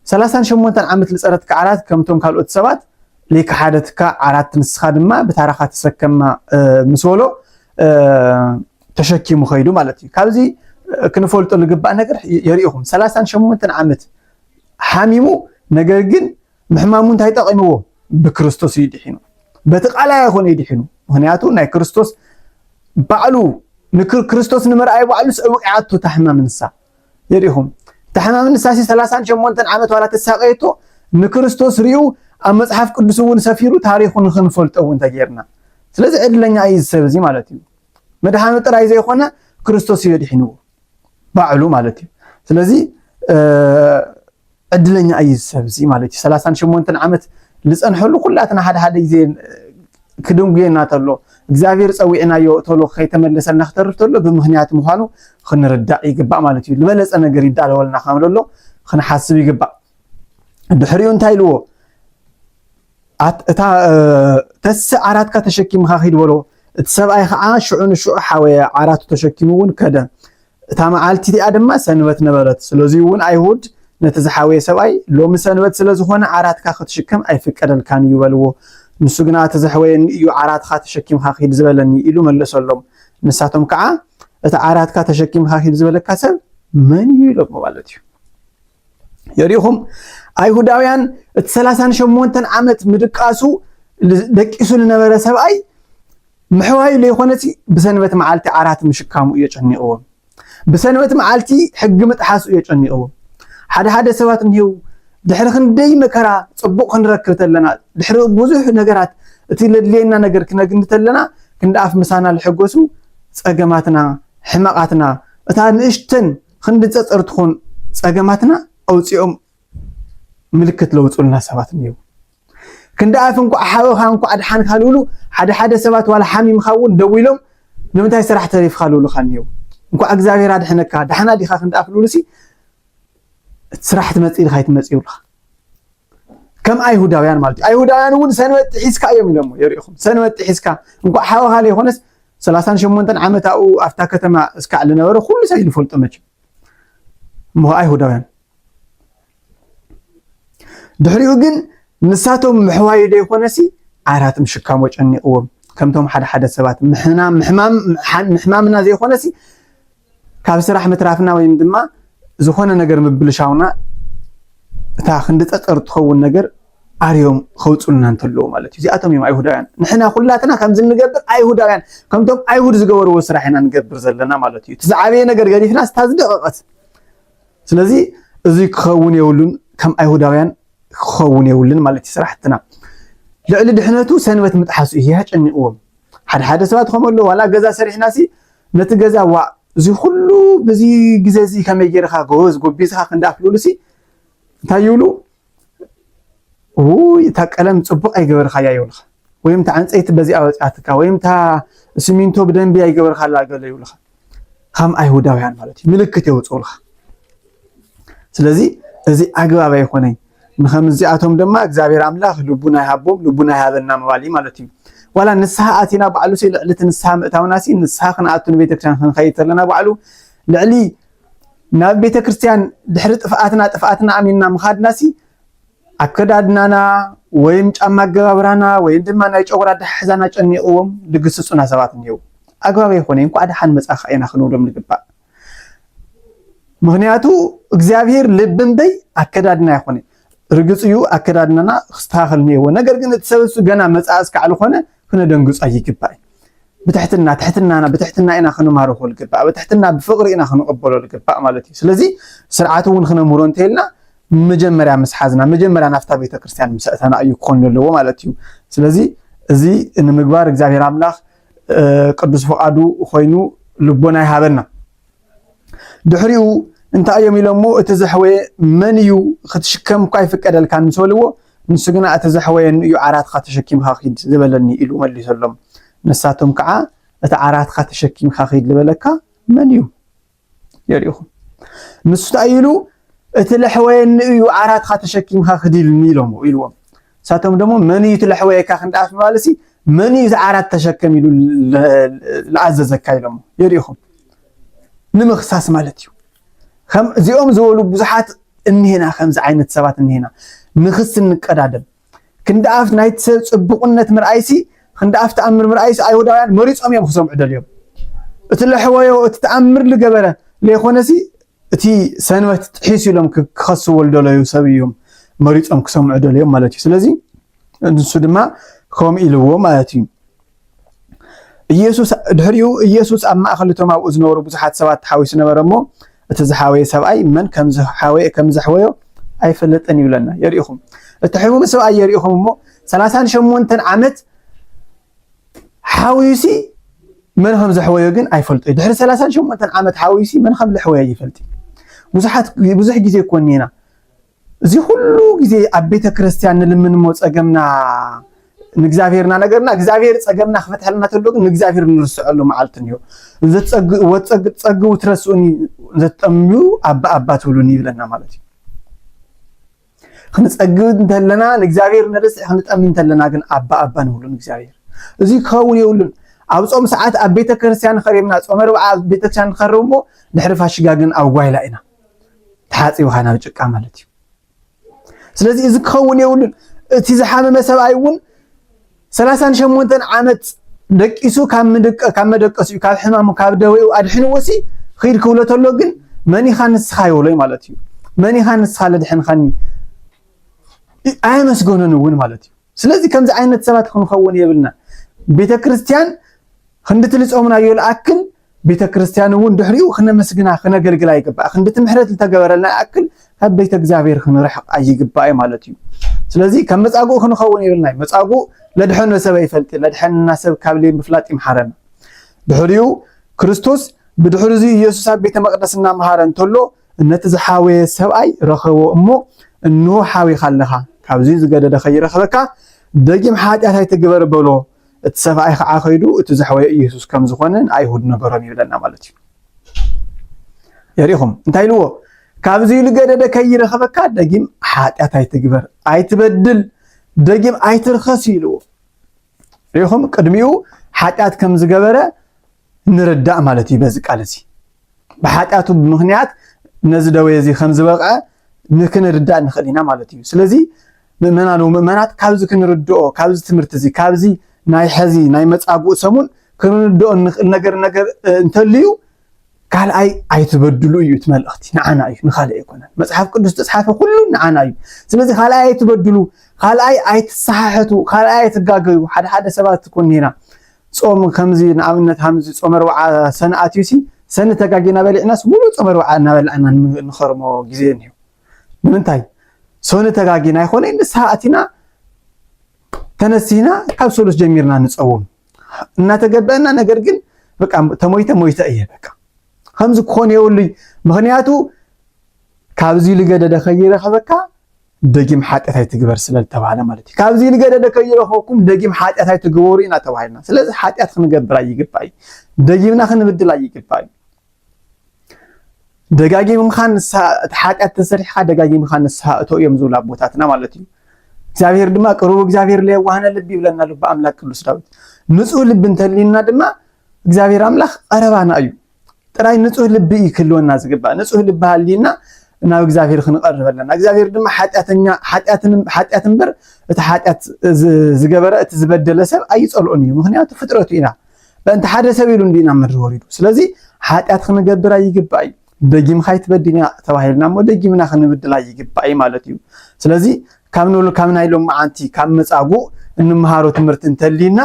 ሰላሳን ሸሞንተን ዓመት ልፀረትካ ዓራት ከምቶም ካልኦት ሰባት ለይከሓደትካ ዓራት ንስኻ ድማ ብታራኻ ተሰከማ፣ እ፣ ምስ በሎ፣ እ፣ ተሸኪሙ ኸይዱ ማለት እዩ። ካብዚ፣ እ፣ ክንፈልጦ ዝግባእ ነገር የርእኹም። ሰላሳን ሸሞንተን ዓመት ሓሚሙ፣ ነገር ግን ምሕማሙ እንታይ ጠቒምዎ? ብክርስቶስ እዩ ድሒኑ። በቲ ቃል ኣይኮነ እዩ ድሒኑ። ምክንያቱ ናይ ክርስቶስ ባዕሉ፣ ንክር-፣ ክርስቶስ ንምርኣይ ባዕሉስ ኣውቂዓቶ እታ ሕማም ንሳ። የሪኹም። እታ ሕማም ንሳ ሲ ሰላሳን ሸሞንተን ዓመት ዋላ ተሳቀየቶ፣ ንክርስቶስ ሪኡ ኣብ መጽሓፍ ቅዱስ እውን ሰፊሩ ታሪኹ ንክንፈልጦ እውን ተጌርና። ስለዚ ዕድለኛ እዩ እዚ ሰብ እዚ ማለት እዩ። መድሓኑ ጥራይ ዘይኮነ ክርስቶስ እዩ ድሒንዎ ባዕሉ ማለት እዩ። ስለዚ፣ እ፣ ዕድለኛ እዩ እዚ ሰብ እዚ ማለት እዩ። ሰላሳን ሸሞንተን ዓመት ዝጸንሐሉ ኩላትና ሓደ ሓደ ግዜ ክድንጉየና ተሎ፣ እግዚኣብሔር ጸዊዕናዮ ተሎ ከይተመለሰልና ክተርፍ ተሎ ብምኽንያት ምዃኑ ክንርዳእ ይግባእ ማለት እዩ። ዝበለጸ ነገር ይዳለወልና ከም ዘሎ ክንሓስብ ይግባእ። ድሕሪኡ እንታይ ኢልዎ? ኣት-፣ እታ፣ እ፣ ተስእ ዓራትካ ተሸኪምካ ኺድ በሎ። እቲ ሰብኣይ ኸዓ ሽዑ ንሽዑ ሓወየ፣ ዓራቱ ተሸኪሙ እውን ከደ። እታ መዓልቲ እቲኣ ድማ ሰንበት ነበረት። ስለዚ እውን ኣይሁድ ነቲ ዝሓወየ ሰብኣይ፣ "ሎሚ ሰንበት ስለ ዝኾነ ዓራትካ ክትሽከም ኣይፍቀደልካን እዩ" በልዎ። ንሱ ግና፣ "እቲ ዘሕወየኒ እዩ ዓራትኻ ተሸኪምካ ኺድ ዝበለኒ" ኢሉ መለሰሎም። ንሳቶም ከዓ፣ "እቲ ዓራትካ ተሸኪምካ ኺድ ዝበለካ ሰብ መን እዩ?" ኢሎሞ ማለት እዩ። የሪኹም፣ ኣይሁዳውያን እቲ ሰላሳን ሸሞንተን ዓመት ምድቃሱ ል-፣ ደቂሱ ዝነበረ ሰብኣይ ምሕዋዩ ዘይኮነሲ ብሰንበት መዓልቲ ዓራት ምሽካሙ እዩ ጨኒቕዎም። ብሰንበት መዓልቲ ሕጊ ምጥሓሱ እዩ ጨኒቕዎም። ሓደ ሓደ ሰባት እኒህው፣ ድሕሪ ክንደይ መከራ ጽቡቕ ክንረክብ ተለና፣ ድሕሪ ብዙሕ ነገራት እቲ ለድልየና ነገር ክነግኒ ተለና፣ ክንዲ ኣፍ ምሳና ዝሕጎሱ ጸገማትና፣ ሕመቓትና፣ እታ ንእሽተን ክንዲ ጸጸር ትኾን ጸገማትና ኣውጺኦም ምልክት ለውጹልና ሰባት እኒህው። ክንዲ ኣፍ እንኳዕ ሓወኻ እንኳዕ ድሓንካ ልብሉ፣ ሓደ ሓደ ሰባት ዋላ ሓሚምካ እውን ደዊሎም፣ "ንምንታይ ስራሕ ተሪፍካ?" ልብሉኻ እኒህው። እንኳዕ እግዚኣብሔር ኣድሐነካ፣ ደሓና ዲኻ ክንዲ ኣፍ ልብሉሲ፣ "እቲ ስራሕ ትመጽእ ኢልካ ኣይትመጽእ" ይብሉኻ። ከም ኣይሁዳውያን ማለት እዩ። ኣይሁዳውያን እውን ሰንበት ጥሒስካ እዮም ኢሎሞ። የሪእኹም፣ ሰንበት ጥሒስካ፣ እንኳዕ ሓወኻ ዘይኮነስ፣ ሰላሳን ሸሞንተን ዓመት ኣብኡ ኣብታ ከተማ እስካዕ ዝነበረ ኩሉ ሰብ እዩ ዝፈልጦ መቸም። እሞ ኣይሁዳውያን ድሕሪኡ ግን ንሳቶም ምሕዋዩ ዘይኮነሲ ዓራት ምሽካሞ ጨኒቕዎም። ከምቶም ሓደ ሓደ ሰባት ምሕና-፣ ምሕማም-፣ ምሓን-፣ ምሕማምና ዘይኮነሲ ካብ ስራሕ ምትራፍና ወይም ድማ ዝኾነ ነገር ምብልሻውና እታ ክንዲ ጸጸር ትኸውን ነገር ኣርዮም ከውጹልና እንተለዉ ማለት እዩ። እዚኣቶም እዮም ኣይሁዳውያን። ንሕና ኩላትና ከምዚ እንገብር ኣይሁዳውያን፣ ከምቶም ኣይሁድ ዝገበርዎ ስራሕ ኢና ንገብር ዘለና ማለት እዩ። እቲ ዝዓበየ ነገር ገዲፍና፣ እስታ ዝደቐቐት። ስለዚ እዚ ክኸውን የብሉን፣ ከም ኣይሁዳውያን ክኸውን የብሉን ማለት እዩ ስራሕትና። ልዕሊ ድሕነቱ ሰንበት ምጥሓሱ እዩ ያጨንቕዎም። ሓደ ሓደ ሰባት ከምኡ ኣለዉ፣ ዋላ ገዛ ሰሪሕናሲ ነቲ ገዛ፣ "ዋእ፣ እዚ ኩሉ በዚ ግዜ እዚ ከመይ ጌርካ ጎበዝ ጎቢዝካ?" ክንዲ ኣፍልሉሲ እንታይ ይብሉ? "ውይ፣ እታ ቀለም ጽቡቕ ኣይገበርካያ" ይብሉኻ። ወይም "እታ ዕንጸይቲ በዚኣ ወጺኣትካ" ወይም "እታ ሲሚንቶ ብደንቢ ኣይገበርካላ" ገለ ይብሉኻ። ከም ኣይሁዳውያን ማለት እዩ፣ ምልክት የውጽኡልካ። ስለዚ እዚ ኣግባብ ኣይኮነን። ንኸምዚኣቶም ድማ እግዚኣብሔር ኣምላኽ ልቡና ይሃቦም፣ ልቡና ይሃበና ምባል እዩ ማለት እዩ። ዋላ ንስሓ ኣቲና ባዕሉሲ ልዕሊ እቲ ንስሓ ምእታውናሲ፣ ንስሓ ክንኣቱ ንቤተክርስትያን ክንኸይድ ተለና ባዕሉ ልዕሊ ናብ ቤተክርስትያን ድሕሪ ጥፍኣትና፣ ጥፍኣትና ኣሚንና ምኻድናሲ፣ ኣከዳድናና ወይም ጫማ ኣገባብራና ወይም ድማ ናይ ጨጉሪ ኣተሓሕዛና ጨኒቕዎም ዝግስጹና ሰባት እኒአው። ኣግባብ ኣይኮነ፣ እንኳዕ ደሓን መጻእካ ኢና ክንብሎም ዝግባእ። ምኽንያቱ እግዚኣብሔር ልቢ እምበይ ኣከዳድና ኣይኮነ። ርግጽ እዩ፣ ኣከዳድናና ክስተኻኸል እኒአዎ። ነገር ግን እቲ ሰብ እሱ ገና መጻኢ እስካዕ ዝኾነ ክነደንግጾ ኣይግባእን። ብትሕትና ትሕትናና ብትሕትና ኢና ክንማርኾ ልግባእ፣ ብትሕትና ብፍቕሪ ኢና ክንቕበሎ ልግባእ ማለት እዩ። ስለዚ ስርዓት እውን ክነምህሮ እንተኢልና መጀመርያ ምስ ሓዝና፣ መጀመርያ ናፍታ ቤተክርስትያን ምስ ኣእተና እዩ ክኾን ዘለዎ ማለት እዩ። ስለዚ እዚ ንምግባር እግዚኣብሔር ኣምላኽ ቅዱስ ፍቓዱ ኮይኑ ልቦና ይሃበና። ድሕሪኡ እንታይ እዮም ኢሎሞ? እቲ ዘሕወየ መን እዩ? ክትሽከም እኳ ይፍቀደልካ ምስ በልዎ፣ ንሱ ግና እቲ ዘሕወየ ንእዩ ዓራትካ ተሸኪምካ ኪድ ዝበለኒ ኢሉ መሊሰሎም። ንሳቶም ከዓ እቲ ዓራትካ ተሸኪምካ ኪድ ዝበለካ መን እዩ? የሪኹም። ንሱ እንታይ ኢሉ? እቲ ለሕወየ ንእዩ ዓራትካ ተሸኪምካ ክድ ኢልኒ ኢሎሞ ኢልዎም። ንሳቶም ደሞ መን እዩ እቲ ለሕወየካ ክንደኣፍ ማለት ሲ መን እዩ ዓራት ተሸከም ኢሉ ለኣዘዘካ ኢሎሞ። የሪኹም። ንምኽሳስ ማለት እዩ። ከም እዚኦም ዝበሉ ብዙሓት እኒሄና፣ ከምዚ ዓይነት ሰባት እኒሄና። ንኽስ እንቀዳደም ክንደኣፍ ናይቲ ሰብ ጽቡቕነት ምርኣይሲ ክንደኣፍ ተኣምር ምርኣይሲ ኣይሁዳውያን መሪጾም እዮም ክሰምዑ ደልዮም። እቲ ለሕወዮ እቲ ተኣምር ልገበረ ለይኮነሲ እቲ ሰንበት ጥሒስ ኢሎም ክኸስዎ ልደለዩ ሰብ እዮም መሪጾም ክሰምዑ ደልዮም ማለት እዩ። ስለዚ ንሱ ድማ ከም ኢልዎ ማለት እዩ። ኢየሱስ ድሕሪኡ ኢየሱስ ኣብ ማእከል እቶም ኣብኡ ዝነበሩ ብዙሓት ሰባት ተሓዊሱ ነበረ እሞ እቲ ዝሓወየ ሰብኣይ መን ከም ዝሓወየ ከም ዘሕወዮ ኣይፈለጠን ይብለና። የሪኹም እቲ ሕሙም ሰብኣይ የሪኹም እሞ ሰላሳን ሸሞንተን ዓመት ሓዊሲ መን ከም ዘሕወዮ ግን ኣይፈልጦ። ድሕሪ ሰላሳን ሸሞንተን ዓመት ሓዊሲ መን ከም ዘሕወዮ ይፈልጥ። ብዙሓት ብዙሕ ግዜ ኮኒና እዚ ኩሉ ግዜ ኣብ ቤተ ክርስቲያን ንልምን እሞ ጸገምና ንእግዚኣብሔር እናነገርና እግዚኣብሔር ጸገምና ክፈትሐልና ተሎ ግን ንእግዚኣብሔር ንርስዐሉ መዓልቲ እኒሆ። ዘትጸግቡ ትረስኡኒ ዘትጠምዩ ኣባ ኣባ ትብሉኒ ይብለና ማለት እዩ። ክንጸግብ እንተለና ንእግዚኣብሔር ንርስዕ፣ ክንጠሚ እንተለና ግን ኣባ ኣባ ንብሉ ንእግዚኣብሔር። እዚ ክኸውን የብሉን። ኣብ ጾም ሰዓት ኣብ ቤተ ክርስቲያን ንኸርብ ኢና፣ ጾመ ርብዓ ኣብ ቤተ ክርስቲያን ንኸርብ እሞ ድሕሪ ፋሽጋ ግን ኣብ ጓይላ ኢና ተሓጺብኻ ናብ ጭቃ ማለት እዩ። ስለዚ እዚ ክኸውን የብሉን። እቲ ዝሓመመ ሰብኣይ እውን ሰላሳን ሸሞንተን ዓመት ደቂሱ ካብ ምድቀ ካብ መደቀሲኡ ካብ ሕማሙ ካብ ደዌኡ ኣድሕንዎ ሲ ኺድ ክብሎ ተሎ ግን መን ኢኻ ንስኻ ይብሎ ማለት እዩ። መን ኢኻ ንስኻ ለድሐንኻኒ ኣየመስገኖን እውን ማለት እዩ። ስለዚ ከምዚ ዓይነት ሰባት ክንኸውን የብልና። ቤተ ክርስቲያን ክንዲ ትልጾምናዮ ልኣክል ቤተ ክርስቲያን እውን ድሕሪኡ ክነመስግና ክነገልግላ ይግባእ። ክንዲ እቲ ምሕረት ዝተገበረልና ይኣክል ካብ ቤተ እግዚኣብሔር ክንርሕቕ ኣይግባእ ማለት እዩ። ስለዚ ከም መጻጉእ ክንኸውን የብልና። መጻጉእ ለድሐኖ ሰብ ኣይፈልጥ፣ ለድሐንና ሰብ ካብ ለይ ምፍላጥ ይምሓረና። ድሕሪኡ ክርስቶስ ብድሕሪ እዚ ኢየሱስ ኣብ ቤተ መቅደስ እናመሃረ እንተሎ ነቲ ዝሓወየ ሰብኣይ ረኸቦ እሞ እንሆ ሓዊኻ ኣለኻ፣ ካብዚ ዝገደደ ከይረኽበካ ደጊም ሓጢኣት ኣይትግበር በሎ። እቲ ሰብኣይ ከዓ ከይዱ እቲ ዘሕወየ ኢየሱስ ከም ዝኾነ ንኣይሁድ ነገሮም ይብለና ማለት እዩ። የሪኹም እንታይ ኢልዎ? ካብዚ ዝገደደ ከይረኽበካ ደጊም ሓጢኣት ኣይትግበር፣ ኣይትበድል፣ ደጊም ኣይትርከስ ኢልዎ። ሪኹም ቅድሚኡ ሓጢኣት ከም ዝገበረ ንርዳእ ማለት እዩ። በዚ ቃል እዚ ብሓጢኣቱ ብምኽንያት ነዚ ደዌ እዚ ከም ዝበቕዐ ንክንርዳእ ንኽእል ኢና ማለት እዩ። ስለዚ ምእመናን ምእመናት ካብዚ ክንርድኦ ካብዚ ትምህርቲ እዚ ካብዚ ናይ ሕዚ ናይ መጻጉእ ሰሙን ክንርድኦ ንኽእል ነገር ነገር እንተልዩ ካልኣይ ኣይትበድሉ እዩ እቲ መልእኽቲ ንዓና እዩ ንኻልእ ኣይኮነን። መጽሓፍ ቅዱስ ዝተጽሓፈ ኩሉ ንዓና እዩ። ስለዚ ካልኣይ ኣይትበድሉ፣ ካልኣይ ኣይትሰሓሕቱ፣ ካልኣይ ኣይትጋገዩ። ሓደ ሓደ ሰባት ትኮን ኔና ጾም ከምዚ ንኣብነት ሃምዚ ጾመ ርብዓ ሰነ ኣትዩሲ ሰኒ ተጋጊና በሊዕናስ ሙሉእ ጾመ ርብዓ እናበላዕና ንኸርሞ ግዜ እኒሁ። ንምንታይ? ሰኒ ተጋጊና ኣይኮነ ንስሓ ኣቲና ተነሲና ካብ ሰሉስ ጀሚርና ንጸውም እናተገበአና፣ ነገር ግን በቃ ተሞይተ ሞይተ እየ በቃ ከምዚ ክኾን የብሉይ። ምኽንያቱ ካብዚ ልገደደ ከይረኸበካ ደጊም ሓጢኣት ኣይትግበር ስለ ዝተባህለ ማለት እዩ። ካብዚ ልገደደ ከይረኸብኩም ደጊም ሓጢኣት ኣይትግበሩ ኢና ተባሂልና። ስለዚ ሓጢኣት ክንገብር ኣይግባእ እዩ። ደጊምና ክንብድል ኣይግባእ እዩ። ደጋጊምካ ንስሓ እቲ ሓጢኣት ተሰሪሕካ ደጋጊምካ ንስሓ እቶ እዮም ዝብሉ ኣቦታትና ማለት እዩ። እግዚኣብሔር ድማ ቅሩብ እግዚኣብሔር ለየዋህነ ልቢ ይብለና ልቢ ኣምላክ ቅዱስ ዳዊት። ንጹህ ልቢ እንተልዩና ድማ እግዚኣብሔር ኣምላክ ቀረባና እዩ። ጥራይ ንጹህ ልቢ እዩ ክህልወና ዝግባእ። ንጹህ ልቢ ሃልዩና ናብ እግዚኣብሔር ክንቐርብ ኣለና። እግዚኣብሔር ድማ ሓጢኣተኛ ሓጢኣትን ሓጢኣት እምበር እቲ ሓጢኣት ዝገበረ እቲ ዝበደለ ሰብ ኣይጸልኦን እዩ። ምኽንያቱ ፍጥረቱ ኢና። በእንቲ ሓደ ሰብ ኢሉ እንዲና ምድሪ ወሪዱ። ስለዚ ሓጢኣት ክንገብር ኣይግባእ እዩ። ደጊምካ ኣይትበድል ኢና ተባሂልና እሞ ደጊምና ክንብድል ኣይግባእ እዩ ማለት እዩ። ስለዚ ካብ ንብሉ ካብ ናይ ሎማዓንቲ ካብ መጻጉእ እንምሃሮ ትምህርቲ እንተልዩና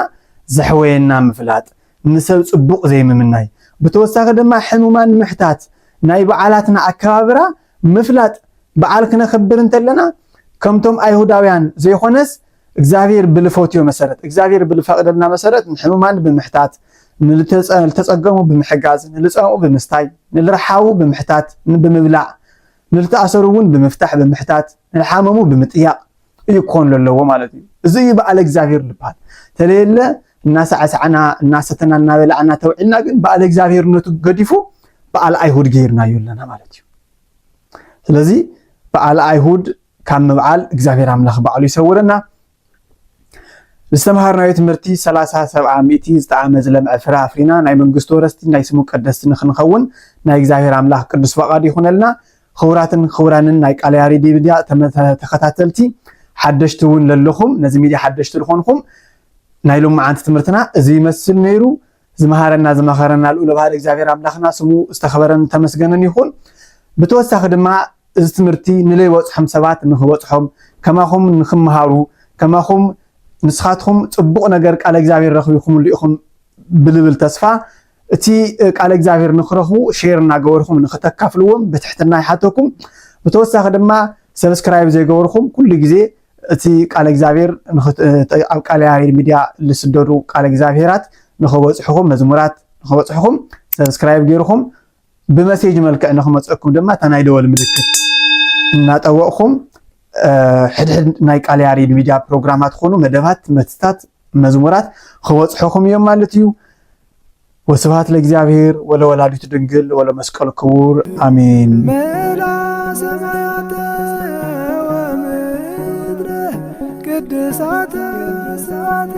ዘሕወየና ምፍላጥ ንሰብ ጽቡቕ ዘይምምናይ፣ ብተወሳኺ ድማ ሕሙማን ምሕታት፣ ናይ በዓላትና ኣከባብራ ምፍላጥ፣ በዓል ክነኽብር እንተለና ከምቶም ኣይሁዳውያን ዘይኾነስ እግዚኣብሔር ብልፈትዮ መሰረት እግዚኣብሔር ብልፈቅደልና መሰረት ንሕሙማን ብምሕታት፣ ንልተጸ- ንልተጸገሙ ብምሕጋዝ፣ ንልጸምኡ ብምስታይ፣ ንልረሓቡ ብምሕታት ን- ብምብላዕ፣ ንልተኣሰሩ እውን ብምፍታሕ ብምሕታት፣ ንልሓመሙ ብምጥያቕ እዩ ክኾን ዘለዎ ማለት እዩ። እዚ እዩ በዓል እግዚኣብሔር ዝበሃል። ተለየለ እናሳዕሳዕና እናሰተና እናበላዕና ተውዒልና ግን በዓል እግዚኣብሔርነቱ ገዲፉ በዓል ኣይሁድ ገይርናዮ ኣለና ማለት እዩ። ስለዚ በዓል ኣይሁድ ካብ ምብዓል እግዚኣብሔር ኣምላኽ ባዕሉ ይሰውረና። ዝተምሃርናዮ ትምህርቲ ሰላሳ ሰብዓ ሚእቲ ዝጠዓመ ዝለምዐ ፍረ ኣፍሪና ናይ መንግስቱ ወረስቲ ናይ ስሙ ቀደስቲ ንክንኸውን ናይ እግዚኣብሔር ኣምላኽ ቅዱስ ፈቓድ ይኹነልና። ክቡራትን ክቡራንን ናይ ቃለ ያሬድ ሚድያ ተመ- ተኸታተልቲ ሓደሽቲ እውን ለለኹም ነዚ ሚድያ ሓደሽቲ ዝኾንኹም ናይ ሎማዓንቲ ትምህርትና እዚ ይመስል ነይሩ። ዝመሃረና ዝመኸረና ልኡለ ባህሪ እግዚኣብሔር ኣምላኽና ስሙ ዝተኸበረን ተመስገነን ይኹን። ብተወሳኺ ድማ እዚ ትምህርቲ ንለይበፅሖም ሰባት ንክበፅሖም ከማኹም ንክመሃሩ ከማኹም ንስኻትኩም ፅቡቕ ነገር ቃለ እግዚኣብሔር ረኽቢኹምሉ ኢኹም ብልብል ተስፋ እቲ ቃለ እግዚኣብሔር ንክረኽቡ ሼር እናገበርኩም ንክተካፍልዎም ብትሕትና ይሓተኩም። ብተወሳኺ ድማ ሰብስክራይብ ዘይገበርኩም ኩሉ ግዜ እቲ ቃለ እግዚኣብሔር ንክት- ኣብ ቃለ ያሬድ ሚድያ ዝስደዱ ቃለ እግዚኣብሔራት ንክበፅሕኹም መዝሙራት ንክበፅሕኹም ሰብስክራይብ ገይርኹም ብመሴጅ መልክዕ ንክመፀኩም ድማ እታ ናይ ደወል ምልክት እናጠወቕኹም ሕድሕድ ናይ ቃለ ያሬድ ሚድያ ፕሮግራማት ኾኑ መደባት ትምህርትታት መዝሙራት ክበፅሑኹም እዮም ማለት እዩ። ወስብሐት ለእግዚኣብሔር ወለወላዲቱ ድንግል ወለመስቀሉ ክቡር ኣሜን። መላ ሰማያተ ወምድረ ቅድሳተ ስብሐት